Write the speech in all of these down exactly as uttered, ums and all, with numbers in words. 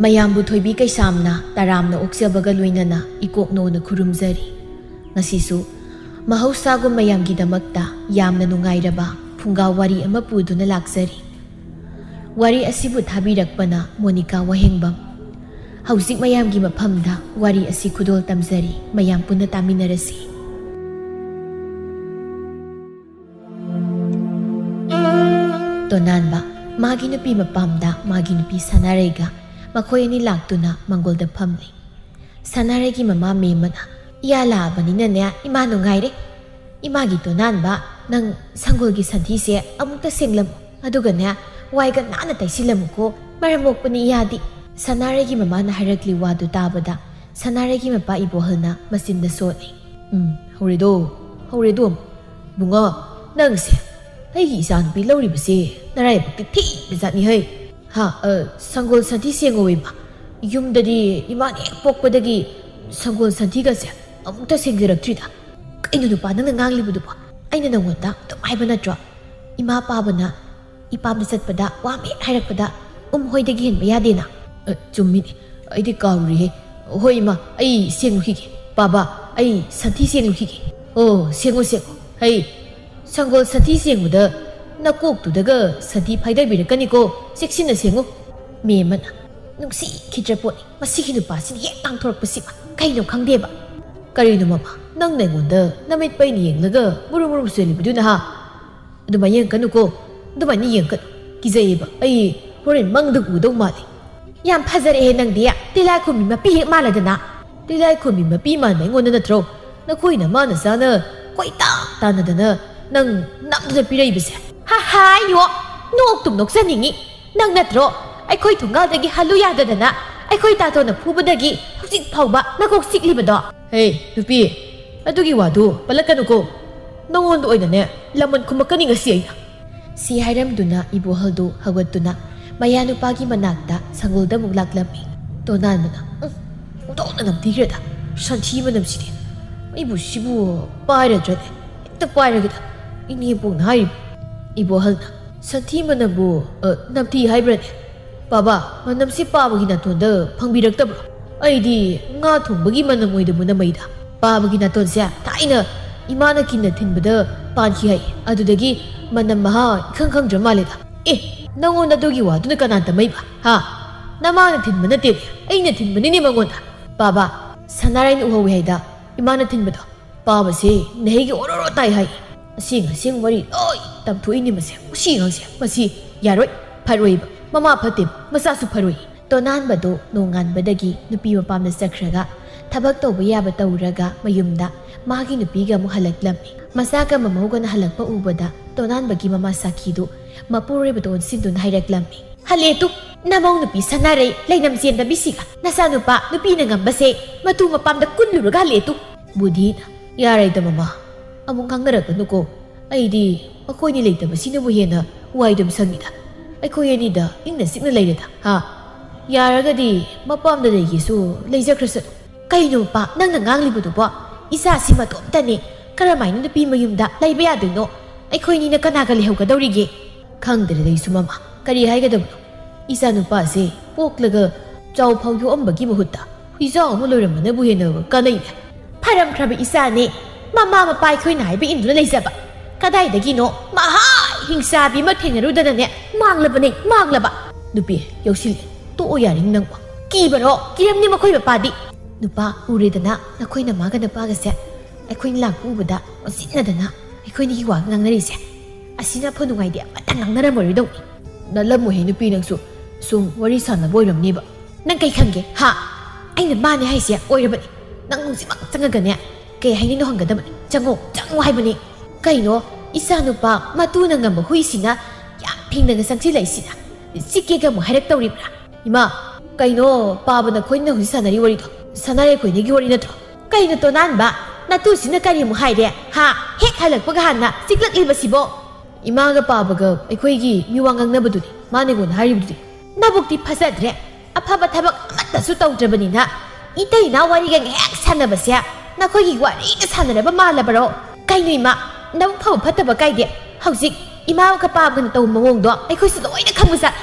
ꯃꯌꯥꯝꯕꯨ ꯊꯣꯏꯕꯤ ꯀꯩꯁꯥꯝꯅ ꯇꯔꯥꯝꯅ ꯑꯣꯛꯆꯕꯒ ꯂꯣꯏꯅꯅ ꯏꯀꯣꯛꯅꯣꯅ ꯈꯨꯔꯨꯝꯖꯔꯤ꯫ ꯉꯁꯤꯁꯨ ꯃꯍꯧꯁꯥꯒꯨꯝ ꯃꯌꯥꯝꯒꯤꯗꯃꯛꯇ ꯌꯥꯝꯅ ꯅꯨꯡꯉꯥꯏꯔꯕ ꯐꯨꯡꯒꯥ ꯋꯥꯔꯤ ꯑꯃ ꯄꯨꯗꯨꯅ ꯂꯥꯛꯆꯔꯤ꯫ ꯋꯥꯔꯤ ꯑꯁꯤꯕꯨ ꯊꯥꯕꯤꯔꯛꯄꯅ ꯃꯣꯅꯤꯀꯥ ꯋꯥꯍꯦꯡꯕꯝ꯫ ꯍꯧꯖꯤꯛ ꯃꯌꯥꯝꯒꯤ ꯃꯐꯝꯗ ꯋꯥꯔꯤ ꯑꯁꯤ ꯈꯨꯗꯣꯜ ꯇꯝꯖꯔꯤ, ꯃꯌꯥꯝ ꯄꯨꯟꯅ ꯇꯥꯃꯤꯟꯅꯔꯁꯤ꯫ ꯇꯣꯅꯥꯟꯕ, ꯃꯥꯒꯤ ꯅꯨꯄꯤ ꯃꯄꯥꯝꯗ ꯃꯥꯒꯤ ꯅꯨꯄꯤ ꯁꯅꯥꯔꯩꯒ ꯃꯈꯣꯏ ꯑꯅꯤ ꯂꯥꯛꯇꯨꯅ ꯃꯪꯒꯣꯜꯗ ꯐꯝꯂꯤ꯫ ꯁꯅꯥꯔꯩꯒꯤ ꯃꯃꯥ ꯃꯦꯝꯃꯅ, "ꯏꯌꯥ ꯂꯥꯛꯑꯕꯅꯤꯅꯅꯦ, ꯏꯃꯥ ꯅꯨꯡꯉꯥꯏꯔꯦ꯫ ꯏꯃꯥꯒꯤ ꯇꯣꯅꯥꯟꯕ, ꯅꯪ ꯁꯪꯒꯣꯜꯒꯤ ꯁꯟꯊꯤꯁꯦ ꯑꯃꯨꯛꯇ ꯁꯦꯡꯂꯝꯃꯨ, ꯑꯗꯨꯒꯅꯦ, ꯋꯥꯏꯒ ꯅꯥꯟꯅ ꯇꯩꯁꯤꯜꯂꯝꯃꯨꯀꯣ, ꯃꯔꯝ ꯃꯣꯛꯄꯅꯤ ꯏꯌꯥꯗꯤ"꯫ ꯁꯅꯥꯔꯩꯒꯤ ꯃꯃꯥꯅ ꯍꯥꯏꯔꯛꯂꯤ ꯋꯥꯗꯨ ꯇꯥꯕꯗ ꯁꯅꯥꯔꯩꯒꯤ ꯃꯄꯥ ꯏꯕꯣꯍꯜꯅ ꯃꯆꯤꯟꯗ ꯁꯣꯠꯂꯤ꯫ "ꯎꯝ, ꯍꯧꯔꯦꯗꯣ, ꯍꯧꯔꯦꯗꯣ꯫ ꯕꯨꯡꯉꯣ, ꯅꯪꯁꯦ ꯑꯩꯒꯤ ꯏꯆꯥꯅꯨꯄꯤ ꯂꯧꯔꯤꯕꯁꯦ ꯅꯔꯥꯏꯕꯛꯇꯤ ꯊꯤꯕ ꯖꯥꯠꯅꯤ ꯍꯩ꯫ ꯍꯥ, ꯑ, ꯁꯪꯒꯣꯜ ꯁꯟꯊꯤ ꯁꯦꯡꯉꯣ ꯏꯃꯥ꯫ ꯌꯨꯝꯗꯗꯤ ꯏꯃꯥꯅ ꯍꯦꯛ ꯄꯣꯛꯄꯗꯒꯤ ꯁꯪꯒꯣꯜ ꯁꯟꯊꯤꯒꯁꯦ ꯑꯃꯨꯛꯇ ꯁꯦꯡꯖꯔꯛꯇ꯭ꯔꯤꯗ꯫ ꯀꯩꯅꯣ ꯅꯨꯄꯥ ꯅꯪꯅ ꯉꯥꯡꯂꯤꯕꯗꯨꯕꯣ? ꯑꯩꯅ ꯅꯪꯉꯣꯟꯗ ꯑꯗꯨꯝ ꯍꯥꯏꯕ ꯅꯠꯇ꯭ꯔꯣ? ꯏꯃꯥ ꯄꯥꯕꯅ ꯏꯄꯥꯝꯗ ꯆꯠꯄꯗ ꯋꯥ ꯑꯃ ꯍꯦꯛ ꯍꯥꯏꯔꯛꯄꯗ ꯎꯝ ꯍꯣꯏꯗꯒꯤ ꯍꯦꯟꯕ ꯌꯥꯗꯦꯅ꯫ ꯑ, ꯆꯨꯝꯃꯤꯅꯦ꯫ ꯑꯩꯗꯤ ꯀꯥꯎꯔꯨꯔꯦꯍꯦ꯫ ꯍꯣꯏ ꯏꯃꯥ, ꯑꯩ ꯁꯦꯡꯉꯨꯈꯤꯒꯦ꯫ ꯄꯥꯕ, ꯑꯩ ꯁꯟꯊꯤ ꯁꯦꯡꯉꯨꯈꯤꯒꯦ꯫ ꯑꯣ, ꯁꯦꯡꯉꯨ, ꯁꯦꯡꯉꯨ꯫ ꯍꯩ, ꯁꯪꯒꯣꯜ ꯁꯟꯊꯤ ꯁꯦꯡꯕꯗ ꯅꯀꯣꯛꯇꯨꯗꯒ ꯁꯟꯊꯤ ꯐꯥꯏꯗꯕꯤꯔꯛꯀꯅꯤꯀꯣ, ꯆꯦꯛꯁꯤꯟꯅ ꯁꯦꯡꯉꯨ꯫ ꯃꯦꯝꯃꯅ ꯅꯨꯡꯁꯤꯈꯤꯗ꯭ꯔ ꯄꯣꯠꯅꯤ, ꯃꯁꯤꯒꯤ ꯅꯨꯄꯥꯁꯤꯅ ꯍꯦꯛ ꯉꯥꯡꯊꯣꯔꯛꯄꯁꯤꯃ ꯀꯩꯅꯣ ꯈꯪꯗꯦꯕ꯫ ꯀꯔꯤꯅꯣ ꯃꯃꯥ, ꯅꯪꯅ ꯑꯩꯉꯣꯟꯗ ꯅꯃꯤꯠ ꯄꯩꯅ ꯌꯦꯡꯂꯒ ꯃꯨꯔꯨ ꯃꯨꯔꯨ ꯆꯦꯜꯂꯤꯕꯗꯨꯅ ꯍꯥ? ꯑꯗꯨꯃꯥꯏꯅ ꯌꯦꯡꯀꯅꯨꯀꯣ, ꯑꯗꯨꯃꯥꯏꯅ ꯌꯦꯡꯀꯅꯨ꯫ ꯀꯤꯖꯩꯌꯦꯕ, ꯑꯩ ꯍꯣꯔꯦꯟ ꯃꯪꯗ ꯎꯗꯧ ꯃꯥꯜꯂꯦ꯫ ꯌꯥꯝ ꯐꯖꯔꯛꯑꯦ ꯅꯪꯗꯤ, ꯇꯤꯂꯥꯏꯈꯨꯝꯕꯤ ꯃꯄꯤ ꯍꯦꯛ ꯃꯥꯜꯂꯗꯅ꯫ ꯇꯤꯂꯥꯏꯈꯨꯝꯕꯤ ꯃꯄꯤ ꯃꯥꯟꯕ ꯑꯩꯉꯣꯟꯗ ꯅꯠꯇ꯭ꯔꯣ ꯅꯈꯣꯏ ꯅꯃꯥ ꯅꯆꯥꯅ ꯀꯣꯏꯇꯥꯟ ꯇꯥꯟꯅꯗꯅ ꯅꯪ ꯅꯝꯗꯨꯅ ꯄꯤꯔꯛꯏꯕꯁꯦ? ꯍꯥ ꯍꯥ, ꯌꯣ, ꯅꯣꯛꯇꯨꯝ ꯅꯣꯛꯆꯅꯤꯡꯉꯤ꯫ ꯅꯪ ꯅꯠꯇ꯭ꯔꯣ ꯑꯩꯈꯣꯏ ꯊꯣꯡꯒꯥꯜꯗꯒꯤ ꯍꯜꯂꯨ ꯌꯥꯗꯗꯅ ꯑꯩꯈꯣꯏ ꯇꯥꯇꯣꯟꯅ ꯐꯨꯕꯗꯒꯤ ꯍꯧꯖꯤꯛ ꯐꯥꯎꯕ ꯅꯀꯣꯛ ꯆꯤꯛꯂꯤꯕꯗꯣ? ꯍꯦ, ꯅꯨꯄꯤ, ꯑꯗꯨꯒꯤ ꯋꯥꯗꯨ ꯄꯜꯂꯛꯀꯅꯨꯀꯣ꯫ ꯅꯉꯣꯟꯗ ꯑꯣꯏꯅꯅꯦ ꯂꯃꯟ ꯈꯨꯝꯃꯛꯀꯅꯤ ꯉꯁꯤ ꯑꯩꯅ꯫ ꯁꯤ ꯍꯥꯏꯔꯝꯗꯨꯅ ꯏꯕꯣꯍꯜꯗꯨ ꯍꯧꯒꯠꯇꯨꯅ ꯃꯌꯥꯅꯨꯄꯥꯒꯤ ꯃꯅꯥꯛꯇ ꯁꯪꯒꯣꯜꯗ ꯑꯃꯨꯛ ꯂꯥꯛꯂꯝꯃꯤ꯫ ꯇꯣꯅꯥꯟꯕꯅ, "ꯎꯝ, ꯑꯣꯟꯊꯣꯛꯅ ꯅꯝꯊꯤꯈ꯭ꯔꯦꯗ, ꯁꯟꯊꯤ ꯃꯅꯝꯁꯤꯗꯤ꯫ ꯑꯩꯕꯨ ꯁꯤꯕꯨ ꯄꯥꯏꯔꯗ꯭ꯔꯅꯦ? ꯍꯦꯛꯇ ꯄꯥꯏꯔꯒꯦꯗ, ꯏꯅꯦꯝꯄꯣꯛꯅ ꯍꯥꯏꯔꯤꯕ"꯫ ꯏꯕꯣꯍꯜꯅ, "ꯁꯟꯊꯤ ꯃꯅꯝꯕꯨ, ꯑ, ꯅꯝꯊꯤ ꯍꯥꯏꯕ꯭ꯔꯅꯦ? "ꯄꯥꯕ, ꯃꯅꯝꯁꯤ ꯄꯥꯕꯒꯤ ꯅꯥꯇꯣꯟꯗ ꯐꯪꯕꯤꯔꯛꯇꯕ꯭ꯔꯣ? ꯑꯩꯗꯤ ꯉꯥ ꯊꯣꯡꯕꯒꯤ ꯃꯅꯝ ꯑꯣꯏꯗꯕꯨ ꯅꯝꯃꯩꯗ꯫ ꯄꯥꯕꯒꯤ ꯅꯥꯇꯣꯟꯁꯦ ꯊꯥꯏꯅ ꯏꯃꯥꯅ ꯀꯤꯟꯅ ꯊꯤꯟꯕꯗ ꯄꯥꯟꯈꯤ ꯍꯥꯏ꯫ ꯑꯗꯨꯗꯒꯤ ꯃꯅꯝ ꯃꯍꯥ ꯏꯈꯪ ꯈꯪꯗ꯭ꯔ ꯃꯥꯜꯂꯦꯗ꯫ ꯑꯦ, ꯅꯪꯉꯣꯟꯗ ꯑꯗꯨꯒꯤ ꯋꯥꯗꯨꯅ ꯀꯅꯥ ꯇꯝꯃꯛꯏꯕ? ꯍꯥ? ꯅꯃꯥꯅ ꯊꯤꯟꯕ ꯅꯠꯇꯦꯅꯦ, ꯑꯩꯅ ꯊꯤꯟꯕꯅꯤꯅꯦ ꯃꯉꯣꯟꯗ꯫ ꯄꯥꯕ, ꯁꯅꯥꯔꯩꯅ ꯎꯍꯧꯋꯤ ꯍꯥꯏꯗ ꯏꯃꯥꯅ ꯊꯤꯟꯕꯗꯣ꯫ ꯄꯥꯕꯁꯦ ꯅꯍꯩꯒꯤ ꯑꯣꯔꯣꯔꯣ ꯇꯥꯏ ꯍꯥꯏ꯫ ꯑꯁꯦꯡ ꯑꯁꯦꯡ ꯋꯥꯔꯤ ꯂꯣꯏ ꯇꯝꯊꯣꯛꯏꯅꯦ ꯃꯁꯦ꯫ ꯃꯁꯤ ꯑꯉꯥꯡꯁꯦ, ꯃꯁꯤ ꯌꯥꯔꯣꯏ, ꯐꯔꯣꯏꯕ꯫ ꯃꯃꯥ ꯐꯠꯇꯦꯕ, ꯃꯆꯥꯁꯨ ꯐꯔꯣꯏ꯫ ꯇꯣꯅꯥꯟꯕꯗꯣ ꯅꯣꯡꯉꯥꯟꯕꯗꯒꯤ ꯅꯨꯄꯤ ꯃꯄꯥꯝꯗ ꯆꯠꯈ꯭ꯔꯒ ꯊꯕꯛ ꯇꯧꯕ ꯌꯥꯕ ꯇꯧꯔꯒ ꯃꯌꯨꯝꯗ ꯃꯥꯒꯤ ꯅꯨꯄꯤꯒ ꯑꯃꯨꯛ ꯍꯜꯂꯛꯂꯝꯃꯤ꯫ ꯃꯆꯥꯒ ꯃꯃꯧꯒꯅ ꯍꯜꯂꯛꯄ ꯎꯕꯗ ꯇꯣꯅꯥꯟꯕꯒꯤ ꯃꯃꯥ ꯁꯥꯈꯤꯗꯨ ꯃꯄꯨꯔꯣꯏꯕꯗ ꯑꯣꯟꯁꯤꯟꯗꯨꯅ ꯍꯥꯏꯔꯛꯂꯝꯃꯤ꯫ "ꯍꯜꯂꯦ ꯇꯨ, ꯅꯃꯧ ꯅꯨꯄꯤ ꯁꯅꯥꯔꯩ ꯂꯩꯅꯝ ꯆꯦꯟꯗꯕꯤꯁꯤꯒ ꯅꯆꯥꯅꯨꯄꯥ ꯅꯨꯄꯤꯅ ꯉꯝꯕꯁꯦ ꯃꯇꯨ ꯃꯄꯥꯝꯗ ꯀꯨꯜꯂꯨꯔꯒ ꯍꯜꯂꯦ ꯇꯨ꯫" ꯕꯨꯙꯤꯅ, "ꯌꯥꯔꯦꯗ ꯃꯃꯥ, ꯑꯃꯨꯛ ꯉꯥꯡꯅꯔꯛꯀꯅꯨꯀꯣ꯫ ꯑꯩꯗꯤ ꯃꯈꯣꯏꯅꯤ ꯂꯩꯇꯕꯁꯤꯅꯕꯨ ꯍꯦꯟꯅ ꯋꯥꯏꯗꯨꯝ ꯁꯪꯉꯤꯗ꯫ ꯑꯩꯈꯣꯏ ꯑꯅꯤꯗ ꯏꯪꯅ ꯆꯤꯛꯅ ꯂꯩꯔꯦꯗ, ꯍꯥ? ꯌꯥꯔꯒꯗꯤ ꯃꯄꯥꯝꯗ ꯂꯩꯒꯦꯁꯨ ꯂꯩꯖꯈ꯭ꯔꯁꯅꯨ꯫" "ꯀꯩꯅꯣ ꯃꯄꯥ, ꯅꯪꯅ ꯉꯥꯡꯂꯤꯕꯗꯨꯕꯣ? ꯏꯆꯥꯁꯤ ꯃꯇꯣꯝꯇꯅꯦ, ꯀꯔꯝꯍꯥꯏꯅ ꯅꯨꯄꯤ ꯃꯌꯨꯝꯗ ꯂꯩꯕ ꯌꯥꯗꯣꯏꯅꯣ? ꯑꯩꯈꯣꯏꯅꯤꯅ ꯀꯅꯥꯒ ꯂꯩꯍꯧꯒꯗꯧꯔꯤꯒꯦ?" "ꯈꯪꯗ꯭ꯔꯦꯗ ꯑꯩꯁꯨ ꯃꯃꯥ, ꯀꯔꯤ ꯍꯥꯏꯒꯗꯕꯅꯣ? ꯏꯆꯥꯅꯨꯄꯥꯁꯦ ꯄꯣꯛꯂꯒ ꯆꯥꯎ ꯐꯥꯎ ꯌꯣꯛꯑꯝꯕꯒꯤ ꯃꯍꯨꯠꯇ ꯍꯨꯏꯖꯥꯎ ꯑꯃ ꯂꯣꯏꯔꯝꯕꯅꯕꯨ ꯍꯦꯟꯅ ꯀꯥꯟꯅꯩꯅꯦ꯫" "ꯐꯔꯝꯈ꯭ꯔꯕ ꯏꯆꯥꯅꯦ, ꯃꯃꯥ ꯃꯄꯥ ꯑꯩꯈꯣꯏꯅ ꯍꯥꯏꯕ ꯏꯟꯗꯨꯅ ꯂꯩꯖꯕ꯫ ꯀꯗꯥꯏꯗꯒꯤꯅꯣ ꯃꯍꯥ ꯍꯤꯡꯆꯥꯕꯤ ꯑꯃ ꯊꯦꯡꯅꯔꯨꯗꯅꯅꯦ, ꯃꯥꯡꯂꯕꯅꯦ, ꯃꯥꯡꯂꯕ꯫" "ꯅꯨꯄꯤ, ꯌꯧꯁꯤꯜꯂꯦ, ꯇꯣꯛꯑꯣ ꯌꯥꯔꯤꯅꯤ ꯅꯪꯕꯣ꯫" "ꯀꯤꯕꯔꯣ? ꯀꯤꯔꯝꯅꯤ ꯃꯈꯣꯏ ꯃꯄꯥꯗꯤ꯫" "ꯅꯨꯄꯥ, ꯎꯔꯦꯗꯅ ꯅꯈꯣꯏ ꯅꯃꯥꯒ ꯅꯄꯥꯒꯁꯦ ꯑꯩꯈꯣꯏꯅ ꯂꯥꯛꯄ ꯎꯕꯗ ꯉꯥꯎꯁꯤꯟꯅꯗꯅ ꯑꯩꯈꯣꯏꯅꯤꯒꯤ ꯋꯥꯒ ꯉꯥꯡꯅꯔꯤꯁꯦ꯫ ꯑꯁꯤꯅ ꯑꯐ ꯅꯨꯡꯉꯥꯏꯗꯤ ꯑꯃꯠꯇ ꯉꯥꯡꯅꯔꯝꯃꯔꯣꯏꯗꯧꯅꯤ꯫" "ꯅꯠꯂꯝꯃꯣꯏꯍꯦ ꯅꯨꯄꯤ, ꯅꯪꯁꯨ ꯁꯨꯝ ꯋꯥꯔꯤ ꯁꯥꯟꯅꯕ ꯑꯣꯏꯔꯝꯅꯤꯕ꯫" "ꯅꯪ ꯀꯩ ꯈꯪꯒꯦ, ꯍꯥ? ꯑꯩꯅ ꯃꯥꯅꯦ ꯍꯥꯏꯁꯦ ꯑꯣꯏꯔꯕꯅꯤ꯫ ꯅꯪ ꯍꯧꯖꯤꯛꯃꯛ ꯆꯪꯉꯒꯅꯦ ꯀꯩ ꯍꯥꯏꯅꯤꯡꯅꯣ ꯍꯪꯒꯗꯕꯅꯤ꯫ ꯆꯪꯉꯣ, ꯆꯪꯉꯣ ꯍꯥꯏꯕꯅꯤ꯫" "ꯀꯩꯅꯣ, ꯏꯆꯥꯅꯨꯄꯥ ꯃꯇꯨꯅ ꯉꯝꯕ ꯍꯨꯏꯁꯤꯅ ꯌꯥꯝ ꯐꯤꯡꯅꯒ ꯆꯪꯁꯤꯜꯂꯛꯏꯁꯤꯅ? ꯆꯤꯛꯀꯦꯒ ꯑꯃꯨꯛ ꯍꯥꯏꯔꯛꯇꯧꯔꯤꯕ꯭ꯔꯥ?" "ꯏꯃꯥ, ꯀꯩꯅꯣ ꯄꯥꯕ ꯅꯈꯣꯏꯅ ꯍꯧꯖꯤꯛ ꯁꯥꯟꯅꯔꯤ ꯋꯥꯔꯤꯗꯣ? ꯁꯅꯥꯔꯩ ꯑꯩꯈꯣꯏꯅꯤꯒꯤ ꯋꯥꯔꯤ ꯅꯠꯇ꯭ꯔꯣ?" "ꯀꯩꯅꯣ ꯇꯣꯅꯥꯟꯕ, ꯅꯇꯨꯁꯤꯅ ꯀꯔꯤ ꯑꯃꯨꯛ ꯍꯥꯏꯔꯦ, ꯍꯥ? ꯍꯦꯛ ꯍꯜꯂꯛꯄꯒ ꯍꯥꯟꯅ ꯆꯤꯛꯂꯛꯂꯤꯕꯁꯤꯕꯣ?" "ꯏꯃꯥꯒ ꯄꯥꯕꯒ ꯑꯩꯈꯣꯏꯒꯤ ꯃꯤꯋꯥ ꯉꯥꯡꯅꯕꯗꯨꯅꯤ, ꯃꯥꯅ ꯑꯩꯉꯣꯟꯗ ꯍꯥꯏꯔꯤꯕꯗꯨꯗꯤ꯫" "ꯅꯕꯨꯛꯇꯤ ꯐꯖꯗ꯭ꯔꯦ꯫ ꯑꯐꯕ ꯊꯕꯛ ꯑꯃꯠꯇꯁꯨ ꯇꯧꯗ꯭ꯔꯕꯅꯤꯅ ꯏꯇꯩ ꯏꯅꯥꯎ ꯋꯥꯔꯤꯒ ꯉꯥꯏꯍꯥꯛ ꯁꯥꯟꯅꯕꯁꯦ ꯅꯈꯣꯏꯒꯤ ꯋꯥꯔꯤꯒ ꯁꯥꯟꯅꯔꯕ ꯃꯥꯜꯂꯕꯔꯣ? ꯀꯩꯅꯣ ꯏꯃꯥ, ꯅꯕꯨꯛ ꯐꯕ ꯐꯠꯇꯕ ꯀꯥꯏꯗꯦ꯫ ꯍꯧꯖꯤꯛ ꯏꯃꯥꯒ ꯄꯥꯕꯒꯅ ꯇꯧꯕ ꯃꯑꯣꯡꯗꯣ ꯑꯩꯈꯣꯏꯁꯨ ꯂꯣꯏꯅ ꯈꯪꯕꯖꯥꯠ꯫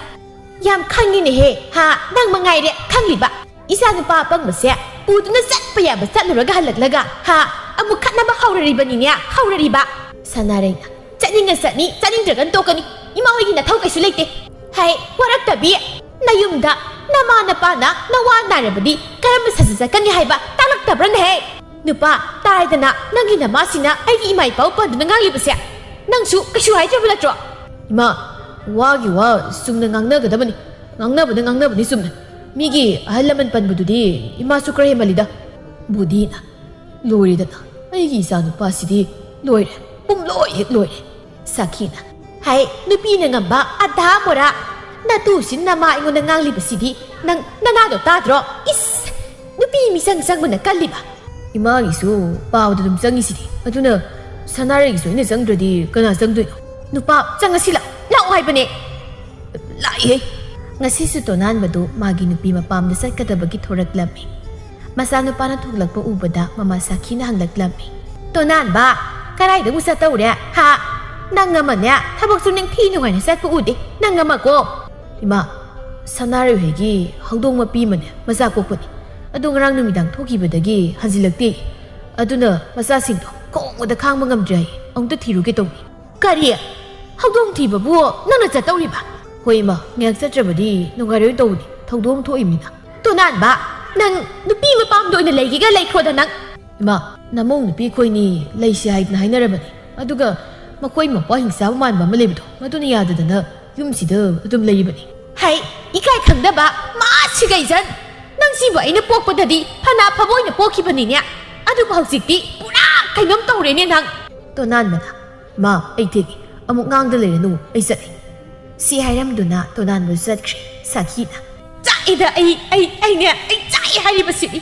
ꯌꯥꯝ ꯈꯪꯉꯤꯅꯦꯍꯦ, ꯍꯥ? ꯅꯪ ꯃꯉꯥꯏꯔꯦ ꯈꯪꯂꯤꯕ꯫ ꯏꯆꯥ ꯅꯨꯄꯥ ꯑꯄꯪꯕꯁꯦ ꯄꯨꯗꯨꯅ ꯆꯠꯄ ꯌꯥꯕ ꯆꯠꯂꯨꯔꯒ ꯍꯜꯂꯛꯂꯒ, ꯍꯥ? ꯑꯃꯨꯛ ꯈꯠꯅꯕ ꯍꯧꯔꯔꯤꯕꯅꯤꯅꯦ, ꯍꯧꯔꯔꯤꯕ꯫ ꯁꯅꯥꯔꯩꯅ, "ꯆꯠꯅꯤꯡꯉ ꯆꯠꯅꯤ, ꯆꯠꯅꯤꯡꯗ꯭ꯔꯒꯅ ꯇꯣꯛꯀꯅꯤ꯫ ꯏꯃꯥ ꯍꯣꯏꯒꯤ ꯅꯊꯧ ꯀꯩꯁꯨ ꯂꯩꯇꯦ꯫ ꯍꯥꯏ, ꯋꯥꯔꯛꯇꯕꯤ, ꯅꯌꯨꯝꯗ ꯅꯃꯥ ꯅꯄꯥꯅ ꯅꯋꯥ ꯅꯥꯔꯕꯗꯤ ꯀꯔꯝꯕ ꯁꯖꯠ ꯆꯠꯀꯅꯤ ꯍꯥꯏꯕ ꯇꯥꯛꯂꯛꯇꯕ꯭ꯔꯅꯦꯍꯦ? ꯅꯨꯄꯥ, ꯇꯥꯏꯗꯅ ꯅꯪꯒꯤ ꯅꯃꯥꯁꯤꯅ ꯑꯩꯒꯤ ꯏꯃꯥ ꯏꯄꯥꯕꯨ ꯄꯟꯗꯨꯅ ꯉꯥꯡꯂꯤꯕꯁꯦ꯫ ꯅꯪꯁꯨ ꯀꯩꯁꯨ ꯍꯥꯏꯗ꯭ꯔꯕ ꯅꯠꯇ꯭ꯔꯣ?" "ꯏꯃꯥ, ꯋꯥꯒꯤ ꯋꯥ ꯆꯨꯝꯅ ꯉꯥꯡꯅꯒꯗꯕꯅꯤ꯫ ꯉꯥꯡꯅꯕꯗ ꯉꯥꯡꯅꯕꯅꯤ ꯆꯨꯝꯅ꯫ ꯃꯤꯒꯤ ꯑꯍꯜ ꯂꯃꯟ ꯄꯟꯕꯗꯨꯗꯤ ꯏꯃꯥꯁꯨ ꯈꯔ ꯍꯦꯟꯃꯜꯂꯤꯗ꯫" ꯕꯨꯙꯤꯅ, "ꯂꯣꯏꯔꯦꯗꯅ, ꯑꯩꯒꯤ ꯏꯆꯥ ꯅꯨꯄꯥꯁꯤꯗꯤ ꯂꯣꯏꯔꯦ, ꯄꯨꯝꯂꯣꯏ ꯍꯦꯛ ꯂꯣꯏꯔꯦ꯫" ꯁꯥꯈꯤꯅ, "ꯍꯥꯏ, ꯅꯨꯄꯤꯅ ꯉꯝꯕ ꯑꯙꯥ ꯃꯣꯔꯥ꯫ ꯅꯇꯨꯁꯤ ꯅꯃꯥ ꯑꯩꯉꯣꯟꯗ ꯉꯥꯡꯂꯤꯕꯁꯤꯗꯤ ꯅꯪ ꯅꯅꯥꯗꯣ ꯇꯥꯗ꯭ꯔꯣ? ꯏꯁ! ꯅꯨꯄꯤ ꯃꯤꯆꯪ ꯆꯪꯕꯅ ꯀꯜꯂꯤꯕ꯫" "ꯏꯃꯥꯒꯤꯁꯨ ꯄꯥꯕꯗ ꯑꯗꯨꯝ ꯆꯪꯉꯤꯁꯤꯗꯤ꯫ ꯑꯗꯨꯅ ꯁꯅꯥꯔꯩꯒꯤꯁꯨ ꯑꯩꯅ ꯆꯪꯗ꯭ꯔꯗꯤ ꯀꯅꯥ ꯆꯪꯗꯣꯏꯅꯣ?" "ꯅꯨꯄꯥ, ꯆꯪꯉꯁꯤ ꯂꯥꯛꯑꯣ, ꯂꯥꯛꯑꯣ ꯍꯥꯏꯕꯅꯦ꯫" "ꯂꯥꯛꯏꯍꯦ꯫" ꯉꯁꯤꯁꯨ ꯇꯣꯅꯥꯟꯕꯗꯨ ꯃꯥꯒꯤ ꯅꯨꯄꯤ ꯃꯄꯥꯝꯗ ꯆꯠꯀꯗꯕꯒꯤ ꯊꯣꯔꯛꯂꯝꯃꯤ꯫ ꯃꯆꯥꯅꯨꯄꯥꯅ ꯊꯣꯛꯂꯛꯄ ꯎꯕꯗ ꯃꯃꯥ ꯁꯥꯈꯤꯅ ꯍꯪꯂꯛꯂꯝꯃꯤ, "ꯇꯣꯅꯥꯟꯕ, ꯀꯗꯥꯏꯗ ꯑꯃꯨꯛ ꯆꯠꯇꯧꯔꯦ, ꯍꯥ? ꯅꯪ ꯑꯃꯅꯦ, ꯊꯕꯛꯁꯨ ꯅꯤꯡꯊꯤ ꯅꯨꯡꯉꯥꯏꯅ ꯆꯠꯄ ꯎꯗꯦ, ꯅꯪ ꯑꯃꯀꯣ꯫" "ꯏꯃꯥ, ꯁꯅꯥꯔꯩ ꯍꯣꯏꯒꯤ ꯍꯧꯗꯣꯡ ꯃꯄꯤ ꯑꯃꯅꯦ ꯃꯆꯥ ꯀꯣꯛꯄꯅꯤ꯫ ꯑꯗꯣ ꯉꯔꯥꯡ ꯅꯨꯃꯤꯗꯥꯡ ꯊꯣꯛꯈꯤꯕꯗꯒꯤ ꯍꯟꯖꯤꯜꯂꯛꯇꯦ꯫ ꯑꯗꯨꯅ ꯃꯆꯥꯁꯤꯡꯗꯣ ꯈꯣꯡꯕꯗ ꯈꯥꯡꯕ ꯉꯝꯗ꯭ꯔꯦ ꯍꯥꯏꯌꯦ꯫ ꯑꯃꯨꯛꯇ ꯊꯤꯔꯨꯒꯦ ꯇꯧꯅꯤ꯫" "ꯀꯔꯤ? ꯍꯧꯗꯣꯡ ꯊꯤꯕꯕꯨ ꯅꯪꯅ ꯆꯠꯇꯧꯔꯤꯕ?" "ꯍꯣꯏ ꯏꯃꯥ, ꯉꯥꯏꯍꯥꯛ ꯆꯠꯇ꯭ꯔꯕꯗꯤ ꯅꯨꯡꯉꯥꯏꯔꯣꯏ ꯇꯧꯕꯅꯤ, ꯊꯧꯗꯣꯛ ꯑꯃ ꯊꯣꯛꯏꯃꯤꯅ꯫" "ꯇꯣꯅꯥꯟꯕ, ꯅꯪ ꯅꯨꯄꯤ ꯃꯄꯥꯝꯗ ꯑꯣꯏꯅ ꯂꯩꯒꯦꯒ ꯂꯩꯈ꯭ꯔꯣꯗ ꯅꯪ꯫" "ꯏꯃꯥ, ꯅꯃꯧ ꯅꯨꯄꯤ ꯑꯩꯈꯣꯏꯅꯤ ꯂꯩꯁꯤ ꯍꯥꯏꯗꯅ ꯍꯥꯏꯅꯔꯕꯅꯤ꯫ ꯑꯗꯨꯒ ꯃꯈꯣꯏ ꯃꯄꯥ ꯍꯤꯡꯆꯥꯕ ꯃꯥꯟꯕ ꯑꯃ ꯂꯩꯕꯗꯣ, ꯃꯗꯨꯅ ꯌꯥꯗꯗꯅ ꯌꯨꯝꯁꯤꯗ ꯑꯗꯨꯝ ꯂꯩꯔꯤꯕꯅꯤ꯫" "ꯍꯩ, ꯏꯀꯥꯏ ꯈꯪꯗꯕ, ꯃꯥꯁꯤꯒꯩꯖꯟ! ꯅꯪꯁꯤꯕꯨ ꯑꯩꯅ ꯄꯣꯛꯄꯗꯗꯤ ꯐꯅ ꯑꯐꯕ ꯑꯣꯏꯅ ꯄꯣꯛꯈꯤꯕꯅꯤꯅꯦ꯫ ꯑꯗꯨꯕꯨ ꯍꯧꯖꯤꯛꯇꯤ ꯄꯨꯔꯥ ꯀꯩꯅꯣꯝ ꯇꯧꯔꯦꯅꯦ ꯅꯪ꯫" ꯇꯣꯅꯥꯟꯕꯅ, "ꯃꯥ, ꯑꯩ ꯊꯦꯡꯉꯦ꯫ ꯑꯃꯨꯛ ꯉꯥꯡꯗ ꯂꯩꯔꯅꯨ, ꯑꯩ ꯆꯠꯂꯦ꯫" ꯁꯤ ꯍꯥꯏꯔꯝꯗꯨꯅ ꯇꯣꯅꯥꯟꯕꯁꯨ ꯆꯠꯈ꯭ꯔꯦ꯫ ꯁꯥꯈꯤꯅ, "ꯆꯥꯛꯏꯗ ꯑꯩ, ꯑꯩ, ꯑꯩꯅꯦ, ꯑꯩ ꯆꯥꯛꯏ ꯍꯥꯏꯔꯤꯕꯁꯤꯗꯤ꯫